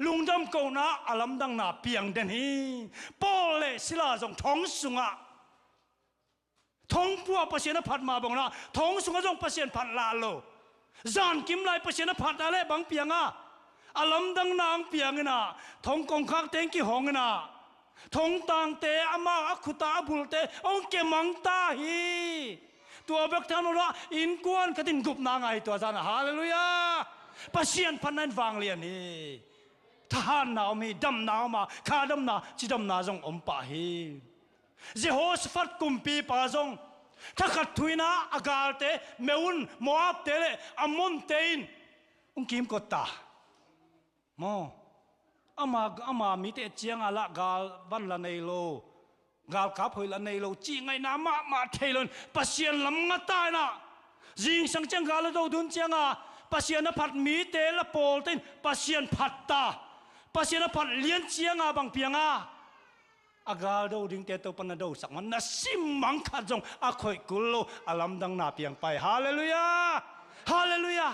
lungdam kohna a lamdangna piang den hi. Paul le Sila zong thong sungah thong pua Pasian a phat mah bang un ah, thong sungah zong Pasian phat lah lo. Zankim lai Pasian a phat a leh bang piang a, a lamdangna ang piang in ah, thong kongkhakte ang kihong in ah, thongtangte, amau a khut a, a bulte hong kemang ta hi. Tua bek tham lo in ah, innkuan khat in gupna ngah hi tua zan ah. Halleluiah. Pasian phatna in vanglian hi. Thahatna om hi, damna om a, kha damna, cidamna zong om pah hi. Jehoshaphat kumpipa zong thakhat thu in ah, a galte, Meun, Moabte le Ammonte in hong kimkot ta. Maw, ama, ama mite ciang a lah gal van la nei lo, galkap hoih la nei lo cih ngaihna mahmah thei lo in Pasian lam nga ta in ah, zingsang ciang gal a do dun ciang a, Pasian a phat mite la pawlte in Pasian phat ta. Pasian a phat lian ciang a bang piang a, a gal do dingte Topa na dosak man, na simmang khat zong a khoih kul lo, a lamdangna piang pah hi. Halleluiah. Halleluiah.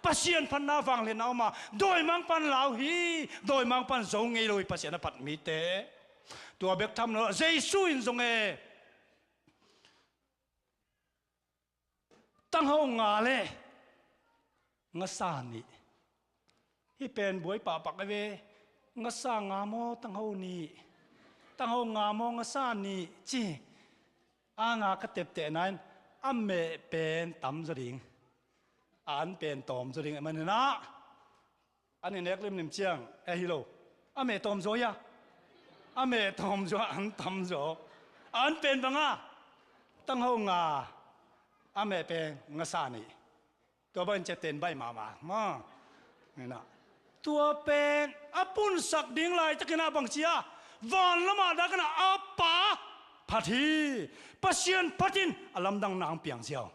Pasian phatna vangliatna om a, dawimangpa'n lau hi, dawimangpa'n zo ngei lo hi Pasian a phat mite. Tua bek tham lo, Jesu in zong e, tangho nga le ngasa nih. Hih pen buai pahpah a ve. Ngasa nga maw, tangho nih? Tangho nga maw, ngasa nih, ci. A nga ka teptehna in a meh pen tamzaw ding, a an pen tawmzaw ding ahih manin ah, an i nek limlim ciang, eh, hi lo. A meh tawmzaw hi a, a meh tawmzaw, an tamzaw. A an pen bang a, tangho nga, a meh pen ngasa nih. Tua bangin ciah ten baih mahmah maw. Tua pen a punsak ding laitakin ah bang ci a, van lamah dak in ah a Pa phat hi. Pasian phat in a lamdang nang piang ziau.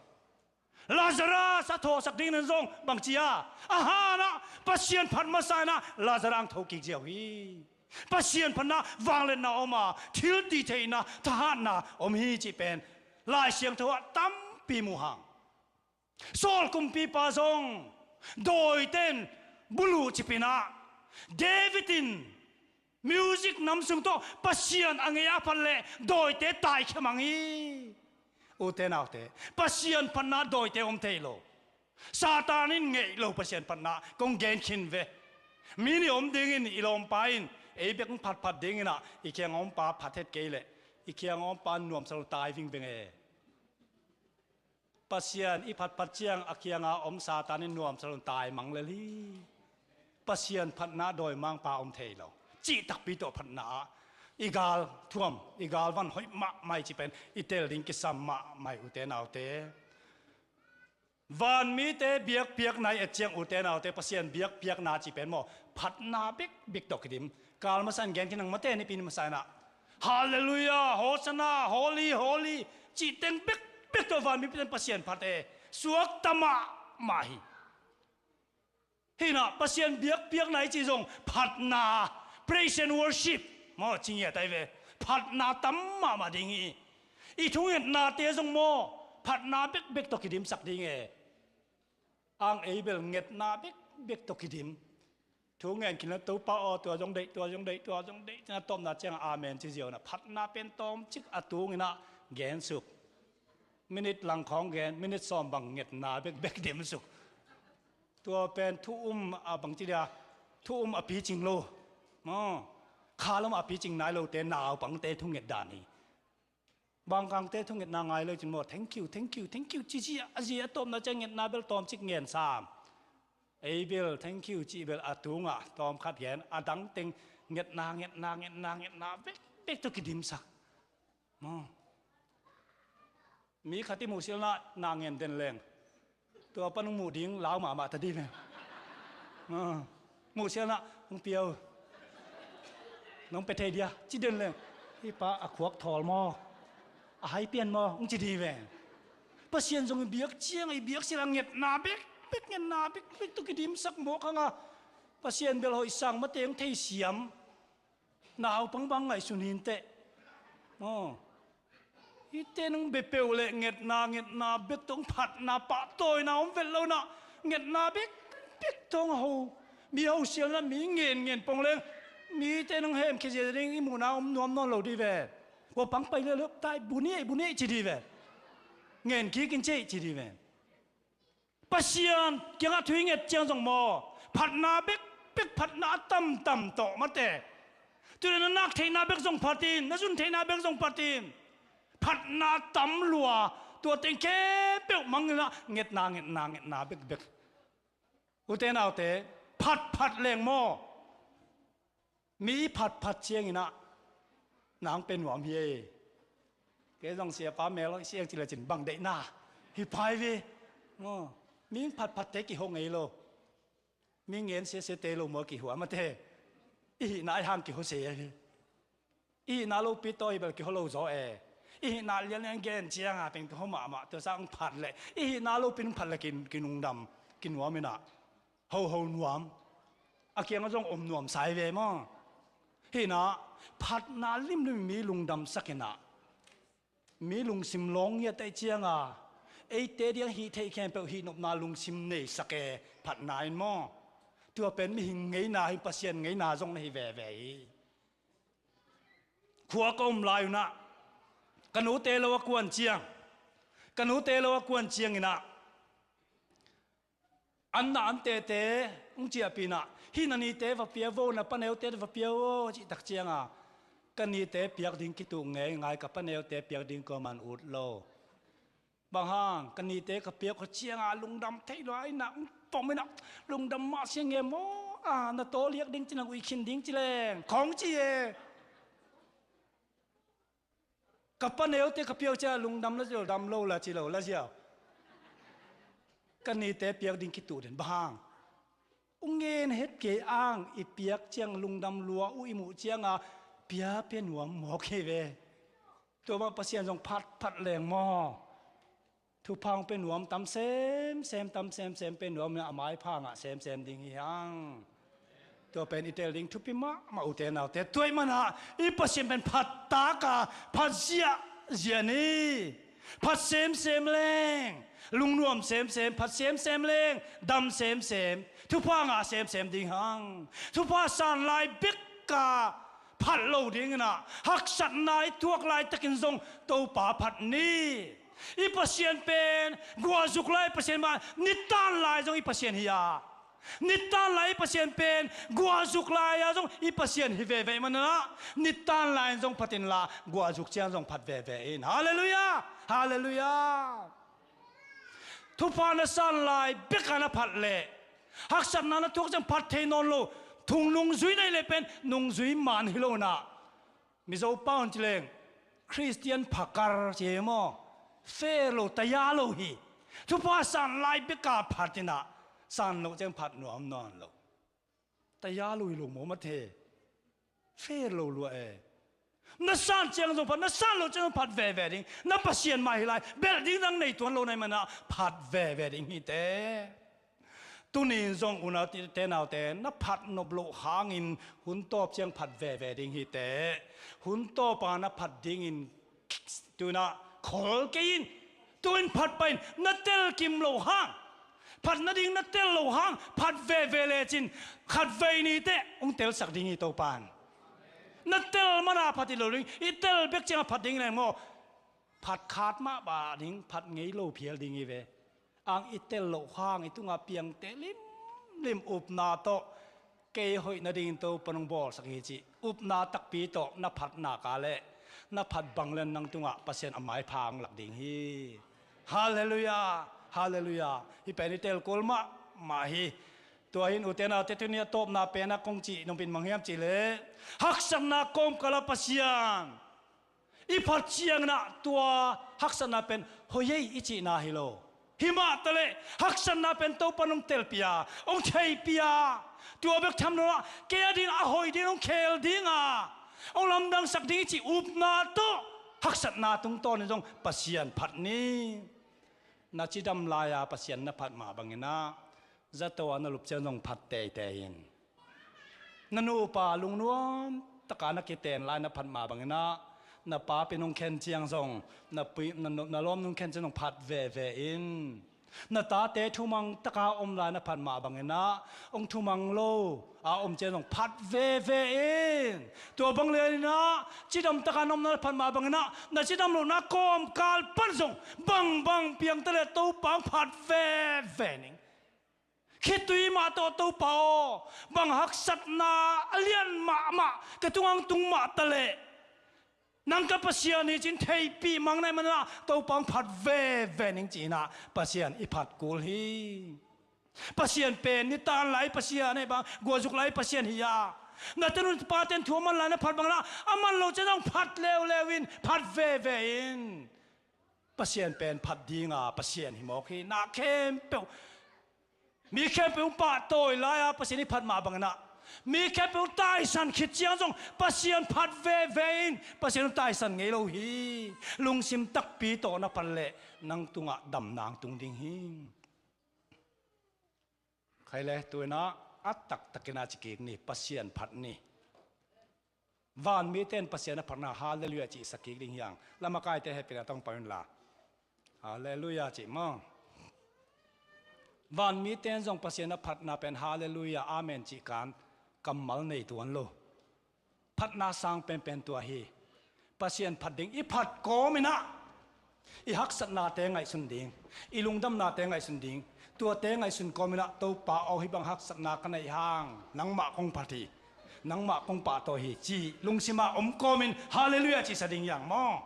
Lazarus a thawhsak ding in zong bang ci a, a han ah Pasian phat masa in ah Lazarus ang thokik ziau hi. Pasian phatna vangliatna om a, thil tihtheihna, thahatna om hi cih pen Lai Siangtho ah tampi mu hang. Saul kumpipa zong dawite in buluh cipinah David in music nam sung tawh Pasian a ngei a phat leh dawite taikhia mang hi. Ute naute, Pasian phatna dawite om thei lo. Satan in ngeih lo Pasian phatna kong gen khin ve. Mi nih om dingin i lawmpa in ei bek hong phatphat dinginah i kiang a ompa phat het kei leh i kiang a ompa nuamsa lo tai vingveng e. Pasian i phatphat ciang a kianga om Satan in nuamsa lo tai mang lel hi. Pasian phatna dawi mangpa om thei lo. Cih takpi tawh phatna ah i gal thuam, i gal van hoih mahmah i ci pen i tel ding kisam mahmah hi ute naute. Vanmite biakpiakna i et ciang ute naute, Pasian biakpiakna ci pen maw, phatna bekbek tawh kidim. Kal masa in gen khin ang mate, nipi ni masa inah Halleluiah, Hosanna, Holy, Holy cih teng bekbek tawh vanmite in Pasian phat e. Suakta mahmah hi. Hinah Pasian biakpiakna i cih zong phatna, praise and worship maw, ci ngiat ahi ve. Phatna tam mahmah ding hi. I thungetnate zong maw, phatna bekbek tawh kidimsak ding e. Ang ei bel ngetna bekbek tawh kidim. Thu ngen khin a, Topa aw, tua zong deih, tua zong deih, tua zong deih, cina tawpna ciangah amen ci ziau inah phatna pen tawmcik a tunginah gensuk. Minit lang khawng gen, minit sawm bang ngetna bekbek dimsuk. Tua pen thu um a bangci dia, thu um a picing lo. Maw, khalam a picing nai lote naupangte thunget dan hi. Bangkangte thungetna ngai lo cin maw, thank you, thank you, thank you ci ci a, a zi a tawpna ciang ngetna bel tawmcik ngen sam. Ei bel thank you cih bel a tungah tawmkhat gen, a dang teng ngetna, ngetna, ngetna, ngetna bekbek tawh kidimsak. Maw, mi khat i muhsialna na ngen den leng tua pan hong muh ding lau mahmah ta dih ve. Muhsialna hong piau, nong pe thei dia ci den leng, hih pa a khuak thawl maw, a hai pian maw, hong ci dih ve. Pasian zong i biak ciang, i biak sila ngetna bekbek, ngetna bekbek tawh kidimsak mawk hanga Pasian bel hoih sang mate hong thei siam. Naupang bang ngaihsun hinteh. Aw, hihte nong bia peuh leh ngetna, ngetna bek tawh hong phatna pahtawina om vet lo inah ngetna bek, bek tawh hong ho, mi hosialna, mi ngen ngen pong leng mite nong hemkhia zia ding i muhna om nuam nawn lo dih ve. Kua pang pai leh lo tai, bu ni ei, bu ni ei ci dih ve. Ngen kik in ci ei ci dih ve. Pasian kiangah thu i nget ciang zong maw, phatna bekbek, phatna a tamtam tawh mate. Tule na nak theihna bek zong phatin, na zun theihna bek zong phatin, phatna tam lua, tua teng khempeuh manginah ngetna, ngetna, ngetna bekbek. Ute naute, phatphat leng maw, mi phatphat cianginah nang pe nuam hi ei. Kei zong siapa mel hoih siang cila cin bang deihna hi pai ve. Maw, mi phatphatte kiho ngei lo. Mi ngen siasiate lo maw, kihuam mate. I hihna i hang kiho se ahi. I hihna lopi tawh hi bel kiho lo zaw e. I hihna lianlian gen cianga teng kiho mahmah, tua sang phat leh i hihna lopi phat leh kin, kinungdam, kinuam inah hoho nuam, a kiangah zong om nuam sai ve maw. Hinah phatna limlim mi lungdamsak inah, mi lungsim lawng ngiat aih cianga eite diang hih theih khempeuh hih nopna lungsim neisak e, phatna in maw. Tua pen mihing ngeina hi, Pasian ngeina zong na hi veve hi. Khua ka om lai unah ka nute lo a kuan ciang, ka nute lo a kuan cianginah an na an tete hong ciahpih inah, hih na nite va pia vo, na paneute va pia vo cihtak cianga ka nite piak ding kituh ngeingai, ka paneute piak ding kuaman ut lo. Bang hang, ka nite ka piak khua cianga lungdam thei lua inah hong pom inah, lungdam mah siang nge maw, a na tawliak ding ci, na uikhin ding ci leng khawng ci e. Ka paneute ka piak ciah lungdam la ziau, dam lo la ci lo la ziau. Ka nite piak ding kituh den bang hang, u ngen het kei ang, i piak ciang lungdam lua uh i muh cianga pia pia nuam mawk hi ve. Tua bang Pasian zong phatphat leng maw, thupha hong pe nuam tam semsem, tam semsem pe nuam inah a maipha ngah semsem ding hi hang. Tua pen i tel ding thupi mahmah ute naute. Tua ahih manah i Pasian pen phat taka phat ziahziah ni. Phat semsem leng, Lungnuam semsem, phat semsem leng, dam semsem, thupha ngah semsem ding hang. Thupha san lai bek a phat lo dingin ah, haksatna i tuak laitakin zong Topa phat ni. I Pasian pen guahzuk lai Pasian mah, nitan lai zong i Pasian hi a, nitan lai i Pasian pen guahzuk lai-a zong i Pasian hi veve ahih manin ah, nitan lai-in zong phat inla, guahzuk ciang zong phat veve in. Halleluiah! Halleluiah! Thupha na san lai bek a na phat leh, haksatna na tuak ciang phat thei nawn lo. Thungnung zui na hih leh pen nungzui man hi lo in ah, Mizo pau in ci leng, Khristian phakar ci hi maw? Fair lo, taya lo hi. Thupha san lai bek a phat in ah, san loh ciang phat nuam nawn lo. Taya lo hi lo maw, mate. Fair lo lua e. Na san ciang zong phat, na san loh ciang zong phat veve ding. Na Pasian mah hi lai, belh ding dang nei tuan lo na hih manin ah, phat veve ding hi teh. Tuni-in zong unaute naute, na phat nop loh hangin hun tawp ciang phat veve ding hi teh. Hun tawp a na phat dingin tu-in ah khol kei in. Tu-in phat pah in, na tel kim loh hang, phat nading na tel loh hang, phat veve lecin khatvei ni teh hong telsak ding hi Topa in. Na tel man a phat hi lo ding, i tel bek ciang a phat ding leng maw. Phat khat mah bah ding, phat ngei lo phial ding hi ve. Ang i tel loh hang i tungah piangte limlim upna tawh, kei hoih nadingin Topa in hong bawlsak hi cih upna takpi tawh na phat nak leh, na phat bang leng nang tungah Pasian a maipha hong lak ding hi. Halleluiah! Halleluiah! Hih pen i tel kul mahmah hi. Tua hi-in ute naute, tuni a tawpna pen ah kong cih nopna bang hiam cih leh, haksatna kawmkal ah Pasian i phat ciangin ah tua haksatna pen hoih ei i cihna hi lo. Hi mah taleh haksatna pen Topa in hong telpih a, hong theihpih a, tua bek tham lo-in ah kei adingin a hoih dingin hong khel ding a, hong lamdangsak ding i cih upna tawh haksatna tungtawnin zong Pasian phat ni. Na cidam lai-a Pasian na phat mah bangin ah, zato a na lup ciang zong phat teitei in. Na nupa lungnuam taka na kiten lai na phat mah bangin ah, na papi in hong khen ciang zong, na pi, na, na lawmnu in hong khen ciang zong phat veve in. Na tate thumang taka om lai na phat mah bangin ah, hong thumang lo a om ciang zong phat veve in. Tua bang leh in ah, cidam taka na om lai na phat mah bangin ah, na cidam lohna kawmkal pan zong bangbang piang taleh Topa hong phat veve ning. Khitui mah tawh Topa aw, bang haksatna a lian mahmah ka tungah hong tung mah taleh, nang ka Pasian hi ci-in theihpih mang na hih manin ah Topa hong phat veve ning ci-in ah Pasian i phat kul hi. Pasian pen nitan lai Pasian ahih bang, guahzuk lai Pasian hi a, na tanu pate in thu a man lai na phat bangin ah, a man loh ciang hong phat leuleu in, phat veve in. Pasian pen phat dinga Pasian hi mawk hi. Na khempeuh, mi khempeuh hong pahtawi lai-a Pasian i phat mah bangin ah, mi khempeuh hong taisan khit ciang zong Pasian phat veve in. Pasian hong taisan ngei lo hi. Lungsim takpi tawh na phat leh nang tungah damna hong tung ding hi. Khai le, tu-in ah a taktakin a ci kik ni, Pasian phat ni. Vanmite in Pasian a phatna halleluiah cihsak kik ding hi hang. Lamakaite hehpihna tawh hong pau inla, halleluiah cih maw. Vanmite in zong Pasian a phatna pen halleluiah, amen cih kan kammal nei tuan lo. Phatna sang penpen tua hi. Pasian phat ding i phat kawmin ah, i haksatnate ngaihsun ding, i lungdamnate ngaihsun ding. Tuate ngaihsun kawmin ah, Topa aw, hih bang haksatna ka neih hang nangmah kong phat hi, nangmah kong pahtawi hi, ci lungsim a om kawmin halleluiah cihsa ding hi hang maw.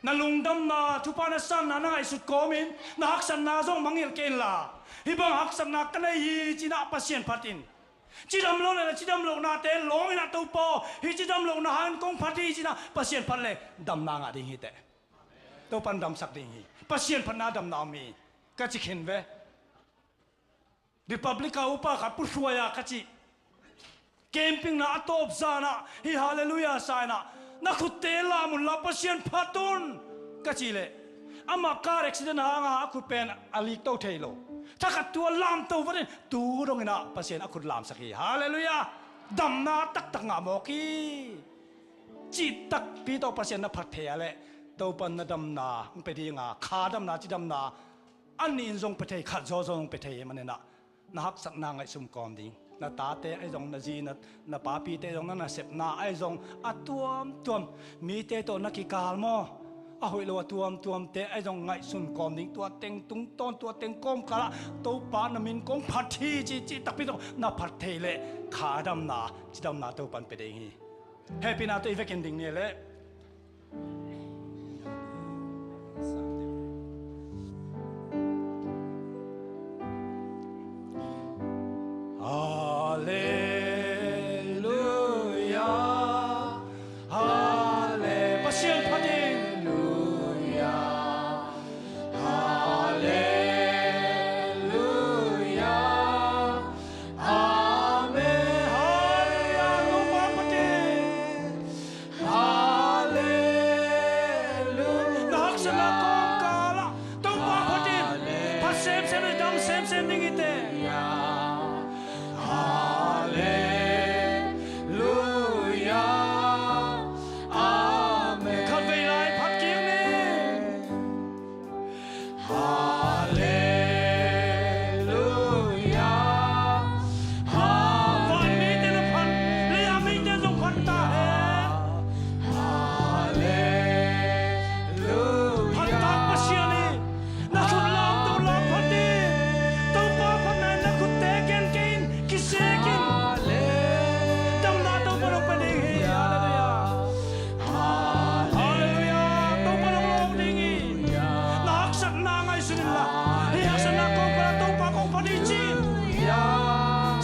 Na lungdamna, thupha na sanna na ngaihsut kawmin na haksatna zong mangngilh kei inla, hih bang haksatna ka nei hi ci-in ah Pasian phat in. Cidam lo leh na cidam lohnate lawngin ah, Topa aw, hih cidam lohna hangin kong phat hi ci-in ah Pasian phat leh damna ngah ding hi teh. Topa in damsak ding hi. Pasian phatna damna om hi. Ka ci khin ve. Republic a upa khat puthuai a ka cih, camping na a tawp zan ah hih halleluiah sa in ah, na khutte lam unla Pasian phat un, ka cih leh, amah car accident hanga a khut pen a likto thei lo. Thakhat tua lamto vat in, tu dongin ah Pasian a khut lamsak hi. Halleluiah. Damna taktak ngah mawk hi. Cih takpi tawh Pasian na phat thei a leh, Topa in na damna hong pia dinga, kha damna, cidamna, a nih in zong pia thei, khat zaw zong pia thei ahih manin ah, na haksatna ngaihsun kawm ding. Na tate ahi zong, na zi, na, na papite ahi zong, na nasepna ahi zong, a tuamtuam. Mite tawh na kikal maw, a hoih lo a tuamtuamte ahi zong ngaihsun kawm ding. Tua teng tungtawn, tua teng kawmkal ah Topa na min kong phat hi ci, cih takpi tawh na phat theih leh, kha damna, cidamna Topa'n pia ding hi. Hehpihna tawh i vekin ding ni leh. Halleluia, halle-, Pasian phat in. Halleluia, amen. Halleluia, Topa phat in. Halleluia. Na haksatna kawmkal ah Topa phat in. Phat semsem, dam semsem ding hi teh. Halleluia. Amen. Khatvei lai phat kik ni. Halleluia. Van mite na phat, lei-a mite zong phat ta hen. Halleluia. Phat tak Pasian hi. Na khut lam, Topa phat in. Topa phatna in na khutte gen kei in, kisik in. Damna Topa nong pia ding hi. Halleluia. Halleluia. Topa nong lawng ding hi. Na haksatna ngaihsun inla, hih haksatna kawmkal ah Topa kong phat hi ci.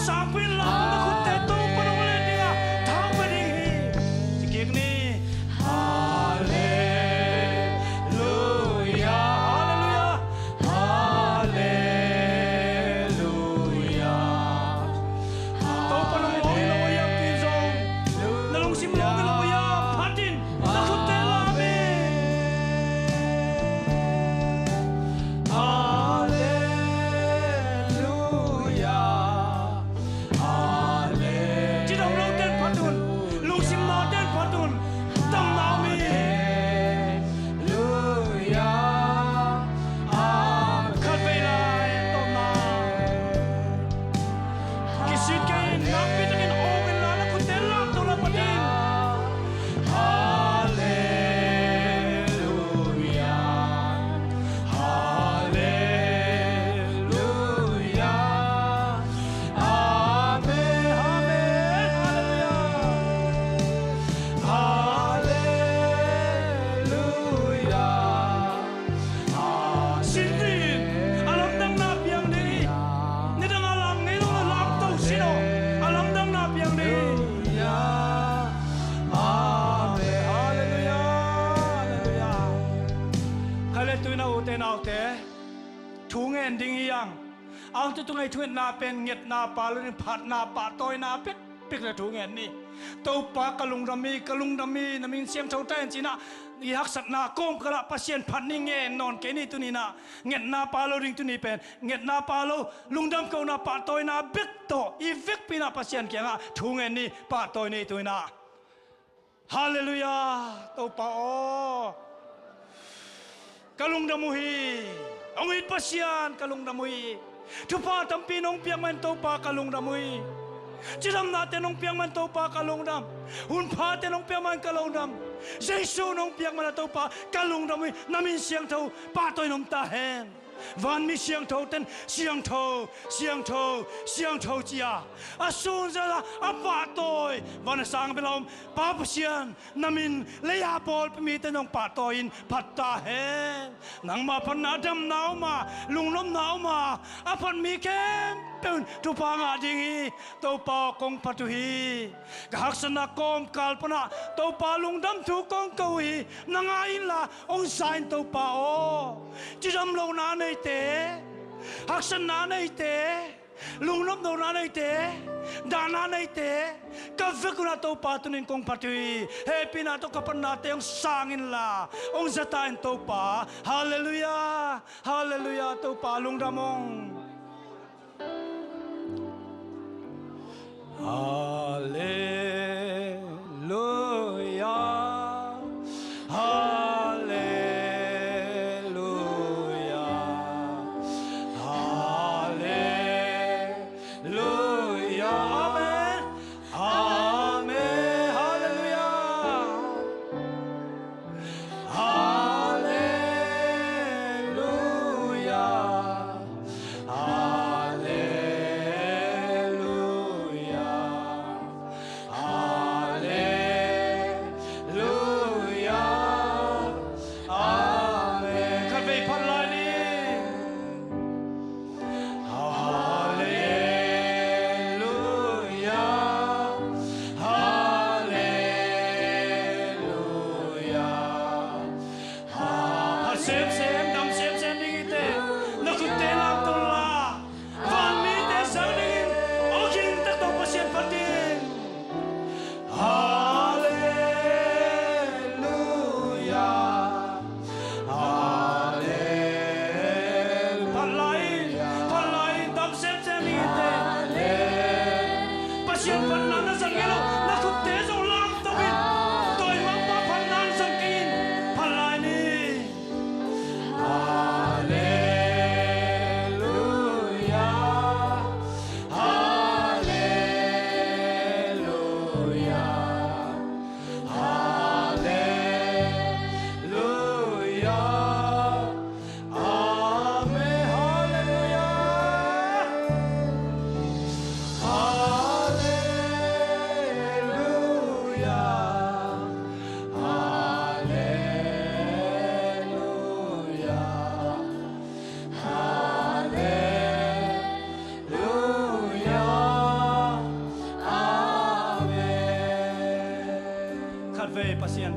Sangpi inla, na khutte Topa nong len ding a, thau pia ding hi. Ci kik ni. Halleluia. Halleluia. Halleluia. Topa nong lawng hi lo a hiam, tu-in zong na lungsim lawng hi lo a hiam, phat in, na khutte lam in. Halleluia. Amen. Cidam lote'n phat un, lungsim nate'n phat un, damna om hi. Halleluia. Amen. Khatvei lai tawpna. Kisik kei in, nakpi takin awng inla, na khutte lam, Topa phat in. Halleluia. Halleluia. Amen. Amen. Halleluia. Halleluia. Sin ding, a lamdangna piang ding hi. Nidang a lam ngei lo, lamto sin aw, a lamdangna piang ding hi. Amen. Halleluia. Halleluia. Khaile tuina ute naute, thu ngen ding hi hang. Ang tu tu ngei thungetna pen ngetna pha lo ding, phatna, pahtawina pek pek le thu ngen ni. Topa ka lungdam hi, ka lungdam hi, na min siangtho ta hen ci-in ah, i haksatna kawmkal ah Pasian phat ni, ngen nawn kei ni tuni-in ah. Ngetna pha lo ding tuni pen, ngetna pha lo, lungdam kohna, pahtawina bek tawh i vekpi-in ah Pasian kiangah thu ngen ni, pahtawi ni tuni-in ah. Halleluia, Topa aw. Ka lungdam uh hi. Hong it Pasian, ka lungdam uh hi. Thupha tampi nong piak manin Topa ka lungdam uh hi. Cidamnate nong piak manin Topa ka lungdam. Hunphate nong piak manin ka lungdam. Jesu nong piak manin Topa ka lungdam uh hi. Na min siangtho pahtawi in om ta hen. Vanmi siangthote'n siangtho, siangtho, siangtho ci-a, a sunzia a pahtawi, van a sang bel a om Pa Pasian, na min lei-a pawlpi mite nong pahtawi in phat ta hen. Nangma phatna ah damna om a, lungnopna om a, a phat mi khempeuh in thupha ngah ding hi. Topa aw, kong phat uh hi. Ka haksatna kawmkal pan ah Topa lungdam thu kong ko uh hi. Na ngai inla hong za in Topa aw. Cidam lohna neite, haksatna neite, lungnop lohna neite, dahna neite, ka vek un ah Topa tuni-in kong phat uh hi. Hehpihna tawh ka phatnate hong sang inla hong za ta in Topa. Halleluia. Halleluia, Topa lungdam ung. Halleluia, halleluia,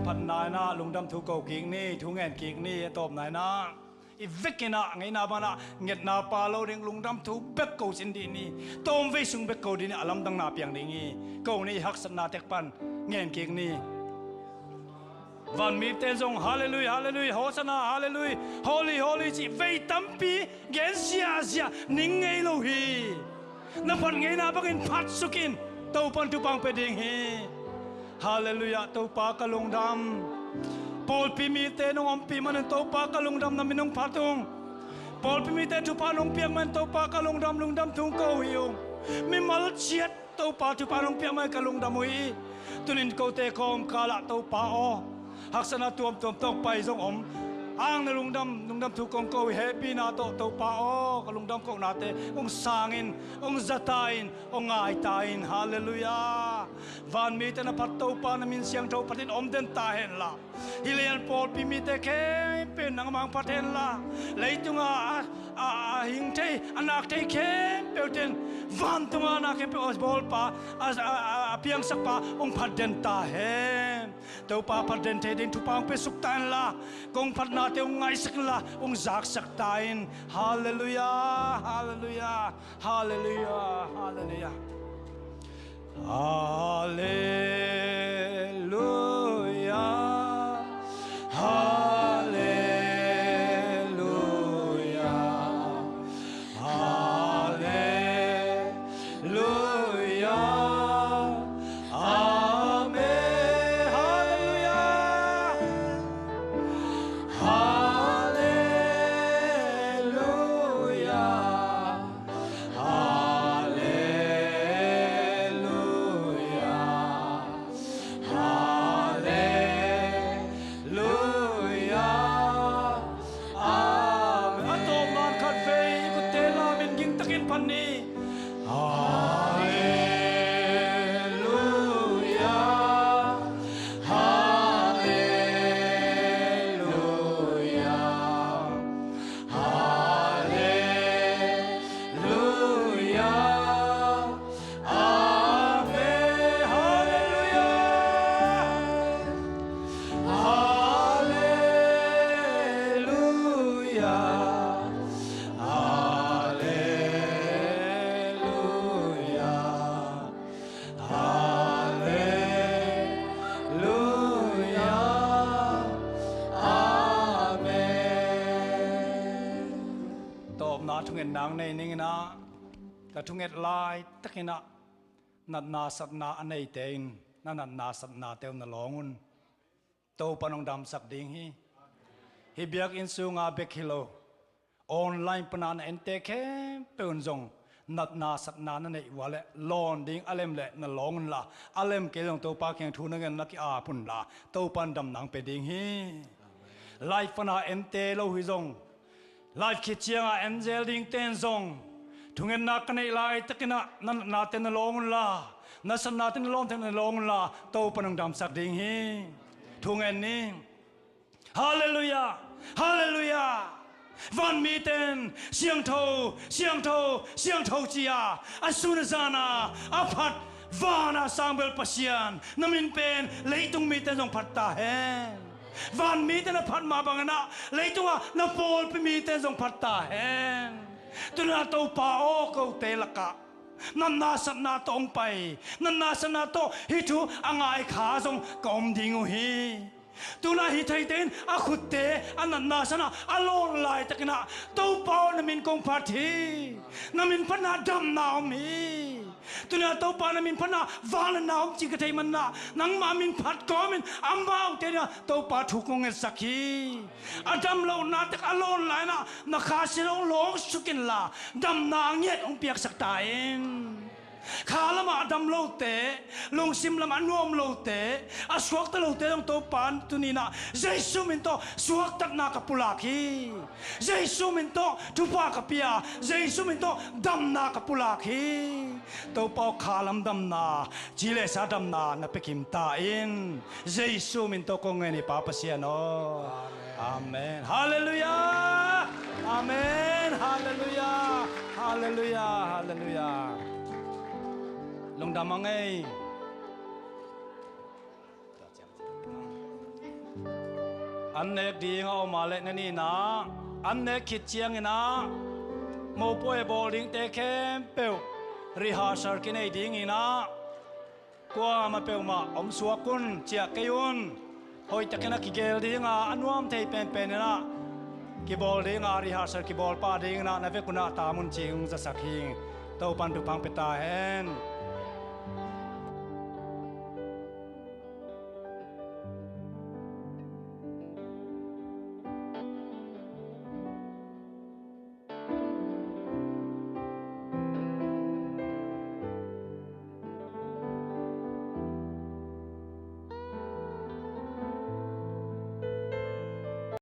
Phatna in ah lungdam thu ko kik ni, thu ngen kik ni, a tawpna in ah i vekin ah ngeina banah ngetna pha lo ding lungdam thu bek ko sin dih ni, tawmvei sung bek ko dih ni, a lamdangna piang ding hi. Ko ni, haksatna tek pan ngen kik ni. Vanmite zong halleluia, halleluia, hosanna, halleluia, holy, holy cih vei tampi gen ziahziah ning ngei lo hi. Na phat ngeina bangin phatsuk in, Topan thupha hong pia ding hi. Halleluia, Topa ka lungdam. Pawlpi mite nong ompih manin Topa ka lungdam, na min hong phat ung. Pawlpi mite thupha nong piak manin Topa ka lungdam, lungdam thu hong ko hi ung. Mimal ciat Topa thupha nong piak mai ka lungdam uh hi. Tunin kote kawmkal ah Topa aw, haksatna tuamtuam tawh pai zong om. Ang na lungdam, lungdam thu kong ko hi, hehpihna tawh Topa aw, ka lungdam kohnate hong sang in, hong zata in, hong ngaita in. Halleluia. Vanmite na phat Topa, na min siangtho phatin om den ta hen la. Hih leiah pawlpi mite khempeuh nangmah hong phat hen la. Leitunga a, a, a hing thei, a nak thei khempeuh ten, vantunga a nak khempeuh a bawlpa, a, a, a, a piangsakpa hong phat den ta hen. Topa phat den thei ding thupha hong piasuk ta hen la. Kong phatnate hong ngaisak hen la, hong zaksak ta in. Halleluia, halleluia, halleluia, halleluia. Halleluia, halleluia, halleluia. Amen. Halleluia. Halleluia. Halleluia. Halleluia. Amen. A tawpna khat vei i kutte lam in gingtakin phat ni. Halleluia. Halleluia. Halleluia. Amen. Halleluia. Halleluia. Halleluia. Halleluia. Amen. Tawpna thungetna nei ning in ah, ka thunget laitakin ah natna satna a neite in na natna satnate uh na lawng un. Topa in hong damsak ding hi. Hih biakinn sunga bek hi lo, online pana na ente khempeuh in zong natna satna na neih uh a leh lawn ding a lem leh na lawng un la, a lem kei leh zong Topa kiang thu na ngen na ki-ap un la, Topa in damna hong pia ding hi. Live pana ente lo hi zong, live khit cianga en zel dingte in zong, thungetna ka neih laitakin ah na natnate na lawng un la, na satnate na lawm thei na lawng un la, Topa in hong damsak ding hi. Thu ngen ni. Halleluia. Halleluia. Vanmite in siangtho, siangtho, siangtho ci-a a sun a zan a a phat vana sangbel Pasian, na min pen leitung mite in zong phat ta hen. Vanmite na phat mah bangin ah leitunga na pawlpi mite in zong phat ta hen. Tuna Topa aw, kote lakah natna satna tawh hong pai, natna satna tawh hih thu a ngai kha zong ka om ding uh hi. Tuna hih theite in a khutte a natna satna a lawn laitakin ah, Topa aw, na min kong phat hi. Na min phatna damna om hi. Tuna Topa na min phatna vangliatna om cih ka theih manin ah, nangmah min phat kawmin amaute dingah Topa thu kong ngetsak hi. A damlohna tek a lawn lai-in ah na Kha Siangtho hong lawngsuk inla, damna a ngiat hong piaksak ta in. Kha lamah a dam lote, lungsim lamah a nuam lote, a suakta lote zong Topa in tuni-in ah Jesu min tawh suaktatna ka pulak hi. Jesu min tawh thupha ka pia, Jesu min tawh damna ka pulak hi. Topa aw, kha lam damna, ci le sa damna na pia kim ta in. Jesu min tawh kong ngen hi, Pa Pasian aw. Amen. Halleluia. Amen. Halleluia. Halleluia. Halleluia. Lungdam a ngei. Tua ciang ciang. an nek ding a om a leh na nihna, an nek khit ciangin ah mopuai bawl dingte khempeuh rehearsal kinei dingin ah kuamah peuhmah om suak un, ciah kei un. Hoihtakin a kigel dinga a nuam thei penpen in ah kibawl dinga rehearsal kibawl pah dingin ah na vek un ah tam un ci-in hong zasak hi. Topan thupha pia ta hen.